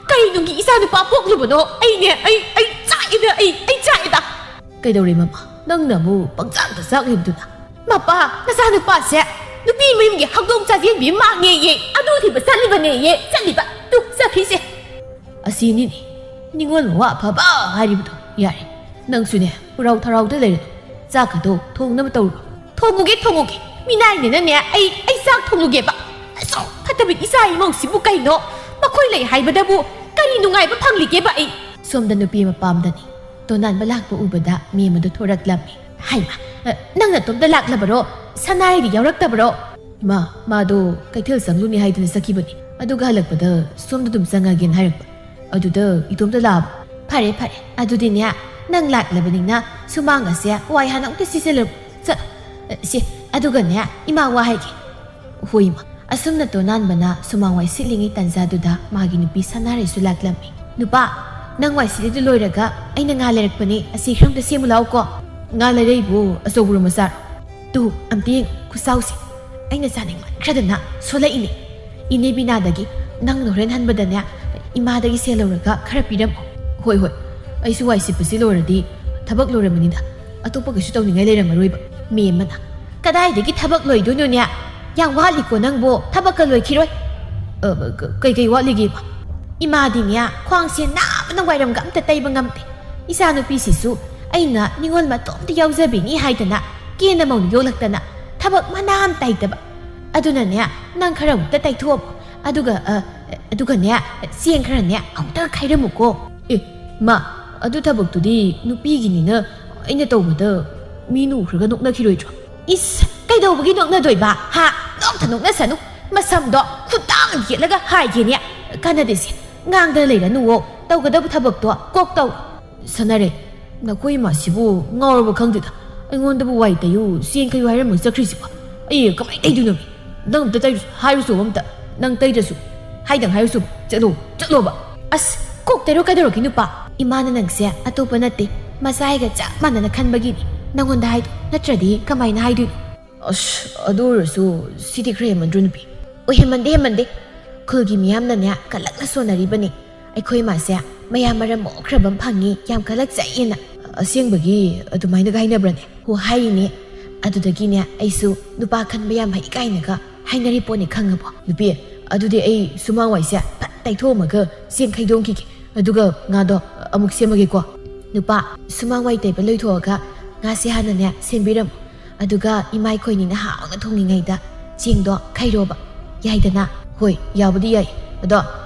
ꯀꯔꯤ ꯅꯨꯡꯒꯤ ꯏꯆꯥ ꯅꯨꯄꯥ ꯄꯣꯛꯂꯨꯕꯅꯣ? ꯑꯩꯅꯦ, ꯑꯩ, ꯑꯩ ꯆꯥꯛꯏꯗ, ꯑꯩ, ꯑꯩ ꯆꯥꯛꯏꯗ꯫" "ꯀꯩꯗꯧꯔꯦ ꯃꯃꯥ? ꯅꯪꯅ ꯑꯃꯨꯛ ꯄꯪꯆꯥꯛꯇ ꯆꯥꯛꯂꯤꯕꯗꯨꯅ?" "ꯃꯄꯥ, ꯅꯆꯥꯅꯨꯄꯥꯁꯦ ꯅꯨꯄꯤ ꯃꯌꯨꯝꯒꯤ ꯍꯧꯗꯣꯡ ꯆꯥꯖꯦꯟꯕꯤ ꯃꯥꯡꯉꯦꯌꯦ꯫ ꯑꯗꯨ ꯊꯤꯕ ꯆꯠꯂꯤꯕꯅꯦꯌꯦ꯫ ꯆꯠꯂꯤꯕ꯫ ꯇꯨ, ꯆꯠꯈ꯭ꯔꯤꯁꯦ꯫" "ꯑꯁꯤꯅꯤꯅꯦ ꯅꯤꯉꯣꯜ ꯃꯋꯥ ꯑꯐꯕ ꯍꯥꯏꯔꯤꯕꯗꯣ꯫ ꯌꯥꯔꯦ, ꯅꯪꯁꯨꯅꯦ ꯄꯨꯔꯥꯎ ꯊꯔꯥꯎꯗ ꯂꯩꯔꯅꯨ꯫ ꯆꯥꯛꯀꯗꯣ ꯊꯣꯡꯅꯕ ꯇꯧꯔꯣ꯫" "ꯊꯣꯡꯉꯨꯒꯦ, ꯊꯣꯡꯉꯨꯒꯦ꯫ ꯃꯤꯅꯥꯏꯅꯤꯅꯅꯦ ꯑꯩ, ꯑꯩ ꯆꯥꯛ ꯊꯣꯡꯂꯨꯒꯦꯕ꯫ ꯑꯁꯨꯛ ꯐꯠꯇꯕ ꯏꯆꯥ ꯏꯃꯧꯁꯤꯕꯨ ꯀꯩꯅꯣ? ꯃꯈꯣꯏ ꯂꯩ ꯍꯥꯏꯕꯗꯕꯨ ꯀꯔꯤ ꯅꯨꯡꯉꯥꯏꯕ ꯐꯪꯂꯤꯒꯦꯕ ꯑꯩ? ꯁꯣꯝꯗ ꯅꯨꯄꯤ ꯑꯃ ꯄꯥꯝꯗꯅꯤ꯫ ꯇꯣꯅꯥꯟꯕ ꯂꯥꯛꯄ ꯎꯕꯗ ꯃꯦꯝ ꯑꯗꯨ ꯊꯣꯔꯛꯂꯝꯃꯤ꯫ ꯍꯥꯏꯃ, ꯑ, ꯅꯪ ꯅꯇꯣꯝꯇ ꯂꯥꯛꯂꯕꯔꯣ? ꯁꯅꯥꯏꯗꯤ ꯌꯥꯎꯔꯛꯇꯕꯔꯣ? ꯏꯃꯥ, ꯃꯥꯗꯣ ꯀꯩꯊꯦꯜ ꯆꯪꯂꯨꯅꯤ ꯍꯥꯏꯗꯨꯅ ꯆꯠꯈꯤꯕꯅꯤ꯫ ꯑꯗꯨꯒ ꯍꯜꯂꯛꯄꯗ ꯁꯣꯝꯗ ꯑꯗꯨꯝ ꯆꯪꯉꯒꯦꯅ ꯍꯥꯏꯔꯛꯄ꯫ ꯑꯗꯨꯗ ꯏꯇꯣꯝꯇ ꯂꯥꯛꯑꯕ꯫ ꯐꯔꯦ, ꯐꯔꯦ꯫ ꯑꯗꯨꯗꯤꯅꯦ, ꯅꯪ ꯂꯥꯛꯂꯕꯅꯤꯅ ꯁꯨꯃꯥꯡ ꯑꯁꯦ ꯋꯥꯏ ꯍꯥꯟꯅ ꯑꯃꯨꯛꯇ ꯁꯤꯠꯆꯜꯂꯝꯃꯨ꯫ ꯆꯠ-, ꯑ, ꯁꯦ, ꯑꯗꯨꯒꯅꯦ, ꯏꯃꯥ ꯋꯥ ꯍꯥꯏꯒꯦ꯫ ꯍꯣꯏ, ꯏꯃꯥ꯫ ꯑꯁꯨꯝꯅ ꯇꯣꯅꯥꯟꯕꯅ ꯁꯨꯃꯥꯡ ꯋꯥꯏ ꯁꯤꯠꯂꯤꯉꯩ ꯇꯥꯟꯖꯥꯗꯨꯗ ꯃꯥꯒꯤ ꯅꯨꯄꯤ ꯁꯅꯥꯔꯩꯁꯨ ꯂꯥꯛꯂꯝꯃꯤ꯫ ꯅꯨꯄꯥ, ꯅꯪ ꯋꯥꯏ ꯁꯤꯠꯂꯤꯗꯨ ꯂꯣꯏꯔꯒ ꯑꯩꯅ ꯉꯥ ꯂꯩꯔꯛꯄꯅꯦ, ꯑꯁꯤ ꯈꯔ ꯑꯝꯇ ꯁꯦꯝꯃꯨ ꯂꯥꯛꯑꯣꯀꯣ꯫ ꯉꯥ ꯂꯩꯔꯛꯏꯕꯨ ꯑꯆꯧꯕꯔꯣ ꯃꯆꯥꯔꯣ? ꯇꯨ, ꯑꯝꯇ ꯌꯦꯡꯉꯨ, ꯈꯨꯆꯥꯎꯁꯦ꯫ ꯑꯩꯅ ꯆꯥꯅꯤꯡꯃꯟꯈ꯭ꯔꯗꯅ ꯁꯣꯜꯂꯛꯏꯅꯦ꯫ ꯏꯅꯦ ꯕꯤꯅꯥꯗꯒꯤ ꯅꯪꯅ ꯍꯣꯔꯦꯟ ꯍꯟꯕꯗꯅꯦ, ꯏꯃꯥꯗꯒꯤ ꯁꯦꯜ ꯂꯧꯔꯒ ꯈꯔ ꯄꯤꯔꯝꯃꯣ꯫ ꯍꯣꯏ, ꯍꯣꯏ, ꯑꯩꯁꯨ ꯋꯥꯏ ꯁꯤꯠꯄꯁꯤ ꯂꯣꯏꯔꯗꯤ ꯊꯕꯛ ꯂꯣꯏꯔꯝꯃꯅꯤꯗ, ꯑꯇꯣꯞꯄ ꯀꯩꯁꯨ ꯇꯧꯅꯤꯡꯉꯥꯏ ꯂꯩꯔꯝꯃꯔꯣꯏꯕ꯫ ꯃꯦꯝ ꯑꯃꯅ, ꯀꯗꯥꯏꯗꯒꯤ ꯊꯕꯛ ꯂꯣꯏꯗꯣꯏꯅꯣꯅꯦ? ꯌꯥꯝ ꯋꯥꯠꯂꯤꯀꯣ ꯅꯪꯕꯨ, ꯊꯕꯛꯀ ꯂꯣꯏꯈꯤꯔꯣꯏ꯫ ꯑ, ꯀ-, ꯀꯩꯀꯩ ꯋꯥꯠꯂꯤꯒꯦꯕ? ꯏꯃꯥꯗꯤꯅꯦ, ꯈ꯭ꯋꯥꯡꯁꯦ ꯅꯥꯕꯅ ꯋꯥꯏꯔꯝꯒ ꯑꯝꯇ ꯇꯩꯕ ꯉꯝꯗꯦ꯫ ꯏꯆꯥꯅꯨꯄꯤꯁꯤꯁꯨ ꯑꯩꯅ ꯅꯤꯉꯣꯜ ꯃꯇꯣꯝꯇ ꯌꯥꯎꯖꯕꯤꯅꯤ ꯍꯥꯏꯗꯅ ꯀꯦꯅ ꯃꯧꯅ ꯌꯣꯛꯂꯛꯇꯅ ꯊꯕꯛ ꯃꯅꯥ ꯑꯃ ꯇꯩꯇꯕ꯫ ꯑꯗꯨꯅꯅꯦ, ꯅꯪ ꯈꯔ ꯑꯃꯨꯛꯇ ꯇꯩꯊꯣꯛꯑꯣ꯫ ꯑꯗꯨꯒ, ꯑ, ꯑꯗꯨꯒꯅꯦ, ꯆꯦꯡ ꯈꯔꯅꯦ ꯑꯃꯨꯛꯇ ꯈꯥꯏꯔꯝꯃꯨꯀꯣ꯫ ꯑꯦ, ꯃꯥ, ꯑꯗꯨ ꯊꯕꯛꯇꯨꯗꯤ ꯅꯨꯄꯤꯒꯤꯅꯤꯅ ꯑꯩꯅ ꯇꯧꯕꯗ ꯃꯤꯅ ꯎꯈ꯭ꯔꯒ ꯅꯣꯛꯅꯈꯤꯔꯣꯏꯗ꯭ꯔꯣ? ꯏꯁ, ꯀꯩꯗꯧꯕꯒꯤ ꯅꯣꯛꯅꯗꯣꯏꯕ? ꯍꯥ? ꯅꯣꯛꯇ ꯅꯣꯛꯅꯁꯅꯨ꯫ ꯃꯁꯝꯗꯣ ꯈꯨꯗꯥꯡ ꯌꯦꯠꯂꯒ ꯍꯥꯏꯒꯦꯅꯦ꯫ ꯀꯥꯟꯅꯗꯦꯁꯦ꯫ ꯉꯥꯡꯗꯅ ꯂꯩꯔꯅꯨꯋꯣ꯫ ꯇꯧꯒꯗꯕ ꯊꯕꯛꯇꯣ ꯀꯣꯛ ꯇꯧ꯫ ꯁꯥꯟꯅꯔꯦ, ꯅꯈꯣꯏ ꯏꯃꯥꯁꯤꯕꯨ ꯉꯥꯎꯔꯕ ꯈꯪꯗꯦꯗ꯫ ꯑꯩꯉꯣꯟꯗꯕꯨ ꯋꯥꯏ ꯇꯩꯌꯨ, ꯆꯦꯡ ꯈꯩꯌꯨ ꯍꯥꯏꯔꯝꯃꯒ ꯆꯠꯈ꯭ꯔꯤꯁꯤꯕꯣ꯫ ꯑꯩ ꯀꯃꯥꯏꯅ ꯇꯩꯗꯣꯏꯅꯣ? ꯅꯪ ꯑꯝꯇ ꯇꯩꯔꯨꯁꯨ, ꯍꯥꯏꯔꯨꯁꯨ ꯑꯝꯇ꯫ ꯅꯪ ꯇꯩꯗ꯭ꯔꯁꯨ ꯍꯥꯏꯗꯪ ꯍꯥꯏꯔꯨꯁꯨ꯫ ꯆꯠꯂꯣ, ꯆꯠꯂꯣꯕ꯫ ꯑꯁ, ꯀꯣꯛ ꯇꯩꯔꯣ ꯀꯩꯗꯧꯔꯒꯦ ꯅꯨꯄꯥ? ꯏꯃꯥꯅ ꯅꯪꯁꯦ ꯑꯇꯣꯞꯄ ꯅꯠꯇꯦ, ꯃꯆꯥꯏꯒ ꯆꯞ ꯃꯥꯟꯅꯅ ꯈꯟꯕꯒꯤꯅꯤ ꯅꯪꯉꯣꯟꯗ ꯍꯥꯏꯗꯣ, ꯅꯠꯇ꯭ꯔꯗꯤ ꯀꯃꯥꯏꯅ ꯍꯥꯏꯗꯣꯏꯅꯣ? ꯑꯁ, ꯑꯗꯨ ꯑꯣꯏꯔꯁꯨ ꯁꯤꯗꯤ ꯈꯔ ꯍꯦꯟꯃꯟꯗ꯭ꯔꯣ ꯅꯨꯄꯤ? ꯑꯣꯏ, ꯍꯦꯟꯃꯟꯗꯦ, ꯍꯦꯟꯃꯟꯗꯦ꯫ ꯈꯨꯜꯒꯤ ꯃꯤꯌꯥꯝꯅꯅꯦ ꯀꯜꯂꯛꯅ ꯁꯣꯟꯅꯔꯤꯕꯅꯤ꯫ ꯑꯩꯈꯣꯏ ꯃꯥꯁꯦ ꯃꯌꯥꯝ ꯃꯔꯝ ꯃꯣꯛꯈ꯭ꯔꯕ ꯑꯃ ꯐꯪꯉꯤ, ꯌꯥꯝ ꯀꯜꯂꯛꯆꯩꯌꯦꯅ꯫ ꯑꯁꯦꯡꯕꯒꯤ ꯑꯗꯨꯃꯥꯏꯅꯒ ꯍꯥꯏꯅꯕ꯭ꯔꯅꯦ? ꯍꯣ, ꯍꯥꯏꯔꯤꯅꯦ꯫ ꯑꯗꯨꯗꯒꯤꯅꯦ ꯑꯩꯁꯨ ꯅꯨꯄꯥ ꯈꯟꯕ ꯌꯥꯝ ꯍꯩ ꯀꯥꯏꯅꯒ ꯍꯥꯏꯅꯔꯤ ꯄꯣꯠꯅꯤ, ꯈꯪꯉꯕꯣ? ꯅꯨꯄꯤ, ꯑꯗꯨꯗꯤ ꯑꯩ ꯁꯨꯃꯥꯡ ꯋꯥꯏꯁꯦ ꯐꯠ ꯇꯩꯊꯣꯛꯑꯝꯃꯒ ꯆꯦꯡ ꯈꯩꯗꯣꯛꯈꯤꯒꯦ꯫ ꯑꯗꯨꯒ ꯉꯥꯗꯣ ꯑꯃꯨꯛ ꯁꯦꯝꯃꯒꯦꯀꯣ꯫ ꯅꯨꯄꯥ, ꯁꯨꯃꯥꯡ ꯋꯥꯏ ꯇꯩꯕ ꯂꯣꯏꯊꯣꯛꯑꯒ ꯉꯥꯁꯦ ꯍꯥꯟꯅꯅꯦ ꯁꯦꯝꯕꯤꯔꯝꯃꯣ꯫ ꯑꯗꯨꯒ ꯏꯃꯥ ꯑꯩꯈꯣꯏꯅꯤꯅ ꯍꯥꯎꯅ ꯊꯣꯡꯉꯤꯉꯩꯗ ꯆꯦꯡꯗꯣ ꯈꯩꯔꯣꯕ꯫ ꯌꯥꯏꯗꯅ? ꯍꯣꯏ, ꯌꯥꯕꯨꯗꯤ ꯌꯥꯏ꯫ ꯑꯗꯣ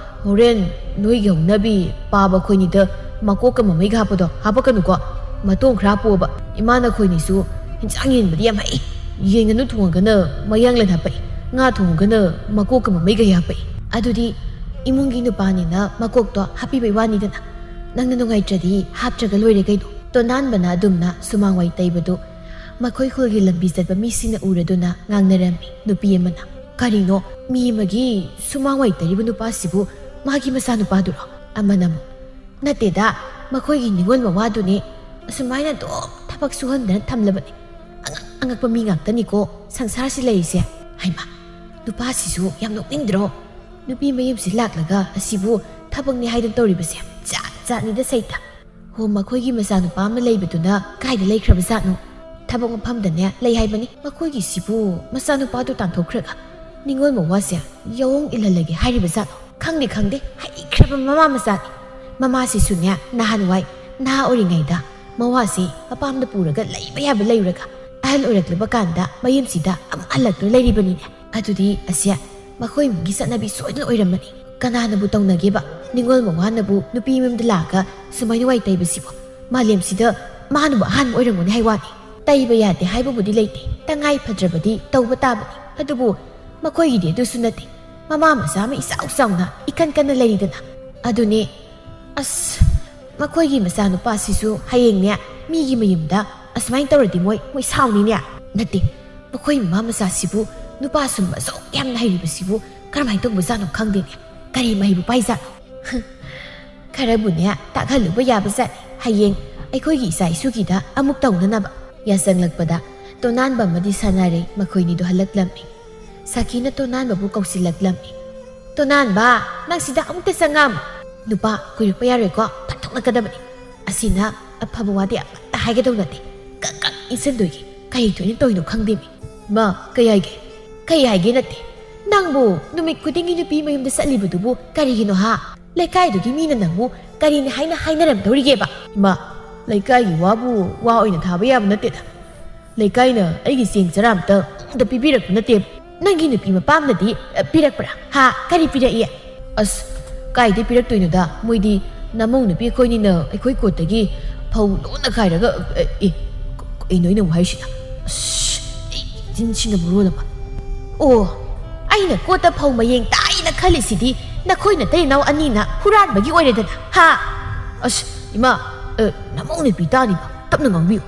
ꯍꯣꯔꯦꯟ ꯅꯣꯏꯒꯤ ꯍꯧꯅꯕꯤ ꯄꯥꯕ ꯑꯩꯈꯣꯏꯅꯤꯗ ꯃꯀꯣꯛꯀ ꯃꯃꯩꯒ ꯍꯥꯞꯄꯗꯣ ꯍꯥꯄꯛꯀꯅꯨꯀꯣ꯫ ꯃꯇꯣꯡ ꯈꯔ ꯍꯥꯞꯄꯣꯕ꯫ ꯏꯃꯥꯅ ꯑꯩꯈꯣꯏꯅꯤꯁꯨ ꯍꯤꯟꯖꯥꯡ ꯌꯦꯟꯕꯗꯤ ꯌꯥꯝ ꯍꯩ꯫ ꯌꯦꯟ ꯉꯥꯅꯨ ꯊꯣꯡꯉꯒꯅ ꯃꯌꯥꯡꯂꯦꯟ ꯍꯥꯄꯛꯏ, ꯉꯥ ꯊꯣꯡꯉꯒꯅ ꯃꯀꯣꯛꯀ ꯃꯃꯩꯒ ꯍꯥꯄꯛꯏ꯫ ꯑꯗꯨꯗꯤ ꯏꯃꯨꯡꯒꯤ ꯅꯨꯄꯥꯅꯤꯅ ꯃꯀꯣꯛꯇꯣ ꯍꯥꯞꯄꯤꯕꯩ ꯋꯥꯅꯤꯗꯅ꯫ ꯅꯪꯅ ꯅꯨꯡꯉꯥꯏꯇ꯭ꯔꯗꯤ ꯍꯥꯞꯇ꯭ꯔꯒ ꯂꯣꯏꯔꯦ ꯀꯩꯅꯣ꯫ ꯇꯣꯅꯥꯟꯕꯅ ꯑꯗꯨꯝꯅ ꯁꯨꯃꯥꯡ ꯋꯥꯏ ꯇꯩꯕꯗꯨ ꯃꯈꯣꯏ ꯈꯨꯜꯒꯤ ꯂꯝꯕꯤ ꯆꯠꯄ ꯃꯤꯁꯤꯡꯅ ꯎꯔꯗꯨꯅ ꯉꯥꯡꯅꯔꯝꯃꯤ꯫ ꯅꯨꯄꯤ ꯑꯃꯅ, "ꯀꯔꯤꯅꯣ? ꯃꯤ ꯑꯃꯒꯤ ꯁꯨꯃꯥꯡ ꯋꯥꯏ ꯇꯩꯔꯤꯕ ꯅꯨꯄꯥꯁꯤꯕꯨ ꯃꯥꯒꯤ ꯃꯆꯥꯅꯨꯄꯥꯗꯨꯔꯣ?" ꯑꯃꯅ ꯑꯃꯨꯛ, "ꯅꯠꯇꯦꯗ, ꯃꯈꯣꯏꯒꯤ ꯅꯤꯉꯣꯜ ꯃꯋꯥꯗꯨꯅꯦ꯫ ꯑꯁꯨꯃꯥꯏꯅ ꯑꯗꯨꯝ ꯊꯕꯛ ꯁꯨꯍꯟꯗꯅ ꯊꯝꯂꯕꯅꯦ꯫ ꯑꯉꯛ ꯑꯉꯛꯄ ꯃꯤ ꯉꯥꯛꯇꯅꯤꯀꯣ ꯁꯪꯁꯥꯔꯁꯤ ꯂꯩꯔꯤꯁꯦ꯫ ꯍꯩꯃꯥ, ꯅꯨꯄꯥꯁꯤꯁꯨ ꯌꯥꯝ ꯅꯣꯛꯅꯤꯡꯗ꯭ꯔꯣ? ꯅꯨꯄꯤ ꯃꯌꯨꯝꯁꯤ ꯂꯥꯛꯂꯒ ꯑꯁꯤꯕꯨ ꯊꯕꯛꯅꯤ ꯍꯥꯏꯗꯅ ꯇꯧꯔꯤꯕꯁꯦ ꯖꯥꯠ ꯖꯥꯠꯅꯤꯗ ꯁꯩꯇ꯫ ꯍꯣ, ꯃꯈꯣꯏꯒꯤ ꯃꯆꯥꯅꯨꯄꯥ ꯑꯃ ꯂꯩꯕꯗꯨꯅ ꯀꯥꯏꯗ ꯂꯩꯈ꯭ꯔꯕꯖꯥꯠꯅꯣ? ꯊꯕꯛ ꯃꯐꯝꯗꯅꯦ ꯂꯩ ꯍꯥꯏꯕꯅꯤ꯫ ꯃꯈꯣꯏꯒꯤꯁꯤꯕꯨ ꯃꯆꯥꯅꯨꯄꯥꯗꯨ ꯇꯥꯟꯊꯣꯛꯈ꯭ꯔꯒ ꯅꯤꯉꯣꯜ ꯃꯋꯥꯁꯦ ꯌꯥꯑꯣꯡ ꯏꯜꯍꯜꯂꯒꯦ ꯍꯥꯏꯔꯤꯕꯖꯥꯠꯂꯣ? ꯈꯪꯗꯦ, ꯈꯪꯗꯦ, ꯍꯩꯈ꯭ꯔꯕ ꯃꯃꯥ ꯃꯆꯥꯅꯤ꯫ ꯃꯃꯥꯁꯤꯁꯨꯅꯦ ꯅꯍꯥꯟꯋꯥꯏ ꯅꯍꯥ ꯑꯣꯏꯔꯤꯉꯩꯗ ꯃꯋꯥꯁꯤ ꯃꯄꯥꯝꯗ ꯄꯨꯔꯒ ꯂꯩꯕ ꯌꯥꯕ ꯂꯩꯔꯒ ꯑꯍꯜ ꯑꯣꯏꯔꯛꯂꯕ ꯀꯥꯟꯗ ꯃꯌꯨꯝꯁꯤꯗ ꯑꯃꯨꯛ ꯍꯜꯂꯛꯇꯨꯅ ꯂꯩꯔꯤꯕꯅꯤꯅꯦ꯫ ꯑꯗꯨꯗꯤ ꯑꯁꯦ ꯃꯈꯣꯏ ꯏꯃꯨꯡꯒꯤ ꯆꯠꯅꯕꯤ ꯁꯣꯏꯗꯅ ꯑꯣꯏꯔꯝꯃꯅꯤ꯫ ꯀꯅꯥꯅꯕꯨ ꯇꯧꯅꯒꯦꯕ? ꯅꯤꯉꯣꯜ ꯃꯋꯥꯅꯕꯨ ꯅꯨꯄꯤ ꯃꯌꯨꯝꯗ ꯂꯥꯛꯑꯒ ꯁꯨꯃꯥꯏꯅ ꯋꯥꯏ ꯇꯩꯕꯁꯤꯕꯨ? ꯃꯥꯂꯦꯝꯁꯤꯗ ꯃꯥꯅꯕꯨ ꯑꯍꯥꯟꯕ ꯑꯣꯏꯔꯝꯒꯅꯤ ꯍꯥꯏ ꯋꯥꯅꯤ꯫ ꯇꯩꯕ ꯌꯥꯗꯦ ꯍꯥꯏꯕꯕꯨꯗꯤ ꯂꯩꯇꯦ, ꯇꯉꯥꯏ ꯐꯗ꯭ꯔꯕꯗꯤ ꯇꯧꯕ ꯇꯥꯕꯅꯤ꯫ ꯑꯗꯨꯕꯨ ꯃꯈꯣꯏꯒꯤꯗꯤ ꯑꯗꯨꯁꯨ ꯅꯠꯇꯦ꯫ ꯃꯃꯥ ꯃꯆꯥ ꯑꯃ ꯏꯆꯥꯎ ꯆꯥꯎꯅ ꯏꯀꯟ ꯀꯟꯅ ꯂꯩꯔꯤꯗꯅ꯫ ꯑꯗꯨꯅꯦ꯫ ꯑꯁ, ꯃꯈꯣꯏꯒꯤ ꯃꯆꯥꯅꯨꯄꯥꯁꯤꯁꯨ ꯍꯌꯦꯡꯅꯦ ꯃꯤꯒꯤ ꯃꯌꯨꯝꯗ ꯑꯁꯨꯃꯥꯏꯅ ꯇꯧꯔꯗꯤ ꯃꯣꯏ, ꯃꯣꯏ ꯁꯥꯎꯅꯤꯅꯦ꯫ ꯅꯠꯇꯦ, ꯃꯈꯣꯏ ꯃꯃꯥ ꯃꯆꯥꯁꯤꯕꯨ ꯅꯨꯄꯥ ꯁꯨꯝꯕ ꯑꯁꯨꯛ ꯌꯥꯝꯅ ꯍꯩꯔꯤꯕꯁꯤꯕꯨ ꯀꯔꯝꯍꯥꯏꯅ ꯇꯧꯕꯖꯥꯠꯅꯣ ꯈꯪꯗꯦꯅꯦ꯫ ꯀꯔꯤ ꯃꯍꯩꯕꯨ ꯄꯥꯏꯖꯥꯠꯅꯣ? ꯈꯔꯕꯨꯅꯦ ꯇꯥꯛꯍꯜꯂꯨꯕ ꯌꯥꯕꯖꯥꯠꯅꯤ꯫ ꯍꯌꯦꯡ ꯑꯩꯈꯣꯏꯒꯤ ꯏꯆꯥ ꯏꯁꯨꯒꯤꯗ ꯑꯃꯨꯛ ꯇꯧꯅꯅꯕ꯫ ꯌꯥꯆꯪꯂꯛꯄꯗ ꯇꯣꯅꯥꯟꯕ ꯑꯃꯗꯤ ꯁꯥꯟꯅꯔꯩ ꯃꯈꯣꯏꯅꯤꯗꯣ ꯍꯜꯂꯛꯂꯝꯃꯤ꯫ ꯁꯈꯤꯅ ꯇꯣꯅꯥꯟꯕꯕꯨ ꯀꯧꯁꯤꯜꯂꯛꯂꯝꯃꯤ꯫ "ꯇꯣꯅꯥꯟꯕ, ꯅꯪ ꯁꯤꯗ ꯑꯃꯨꯛꯇ ꯆꯪꯉꯝ꯫ ꯅꯨꯄꯥ ꯀꯨꯏꯔꯛꯄ ꯌꯥꯔꯣꯏꯀꯣ, ꯐꯠ ꯊꯣꯛꯂꯛꯀꯗꯕꯅꯤ꯫ ꯑꯁꯤꯅ ꯑꯐꯕ ꯋꯥꯗꯤ ꯑꯃꯠꯇ ꯍꯥꯏꯒꯗꯧ ꯅꯠꯇꯦ꯫ ꯀꯛ ꯀꯛ ꯏꯟꯁꯤꯟꯗꯣꯏꯒꯤ꯫ ꯀꯔꯤ ꯊꯣꯏꯅ ꯇꯧꯔꯤꯅꯣ ꯈꯪꯗꯦꯃꯤ꯫" "ꯃꯥ, ꯀꯩ ꯍꯥꯏꯒꯦ?" "ꯀꯩ ꯍꯥꯏꯒꯦ ꯅꯠꯇꯦ꯫ ꯅꯪꯕꯨ ꯅꯨꯃꯤꯠ ꯈꯨꯗꯤꯡꯒꯤ ꯅꯨꯄꯤ ꯃꯌꯨꯝꯗ ꯆꯠꯂꯤꯕꯗꯨꯕꯨ ꯀꯔꯤꯒꯤꯅꯣ ꯍꯥ? ꯂꯩꯀꯥꯏꯗꯨꯒꯤ ꯃꯤꯅ ꯅꯪꯕꯨ ꯀꯔꯤꯅꯤ ꯍꯥꯏꯅ ꯍꯥꯏꯅꯔꯝꯗꯧꯔꯤꯒꯦꯕ?" "ꯏꯃꯥ, ꯂꯩꯀꯥꯏꯒꯤ ꯋꯥꯕꯨ ꯋꯥ ꯑꯣꯏꯅ ꯊꯥꯕ ꯌꯥꯕ ꯅꯠꯇꯦꯗ꯫ ꯂꯩꯀꯥꯏꯅ ꯑꯩꯒꯤ ꯆꯦꯡ ꯆꯔꯥ ꯑꯝꯇ ꯑꯝꯇ ꯄꯤꯕꯤꯔꯛꯄ ꯅꯠꯇꯦꯕ꯫ ꯅꯪꯒꯤ ꯅꯨꯄꯤ ꯃꯄꯥꯝꯅꯗꯤ, ꯑ, ꯄꯤꯔꯛꯄ꯭ꯔꯥ? ꯍꯥ? ꯀꯔꯤ ꯄꯤꯔꯛꯏ? ꯑꯁ, ꯀꯥꯏꯗꯩ ꯄꯤꯔꯛꯇꯣꯏꯅꯣꯗ? ꯃꯣꯏꯗꯤ ꯅꯃꯧ ꯅꯨꯄꯤ ꯑꯩꯈꯣꯏꯅꯤꯅ ꯑꯩꯈꯣꯏ ꯀꯣꯠꯇꯒꯤ ꯐꯧ ꯂꯣꯟꯅ ꯈꯥꯏꯔꯒ, ꯑ, ꯑꯦ, ꯀꯩꯅꯣ ꯑꯩꯅ ꯑꯃꯨꯛ ꯍꯥꯏꯔꯤꯁꯤꯅ? ꯑꯁ, ꯑꯩ ꯆꯤꯟꯁꯤꯅ ꯃꯔꯣꯜ ꯑꯃ꯫ ꯑꯣ, ꯑꯩꯅ ꯀꯣꯠꯇ ꯐꯧ ꯃꯌꯦꯡ ꯇꯥꯏꯅ ꯈꯜꯂꯤꯁꯤꯗꯤ ꯅꯈꯣꯏ ꯅꯇꯩ ꯅꯅꯥꯎ ꯑꯅꯤꯅ ꯍꯨꯔꯥꯟꯕꯒꯤ ꯑꯣꯏꯔꯦꯗꯅ, ꯍꯥ? ꯑꯁ, ꯏꯃꯥ, ꯑ, ꯅꯃꯧ ꯅꯨꯄꯤ ꯇꯥꯅꯤꯕ, ꯇꯞꯅ ꯉꯥꯡꯕꯤꯌꯨ꯫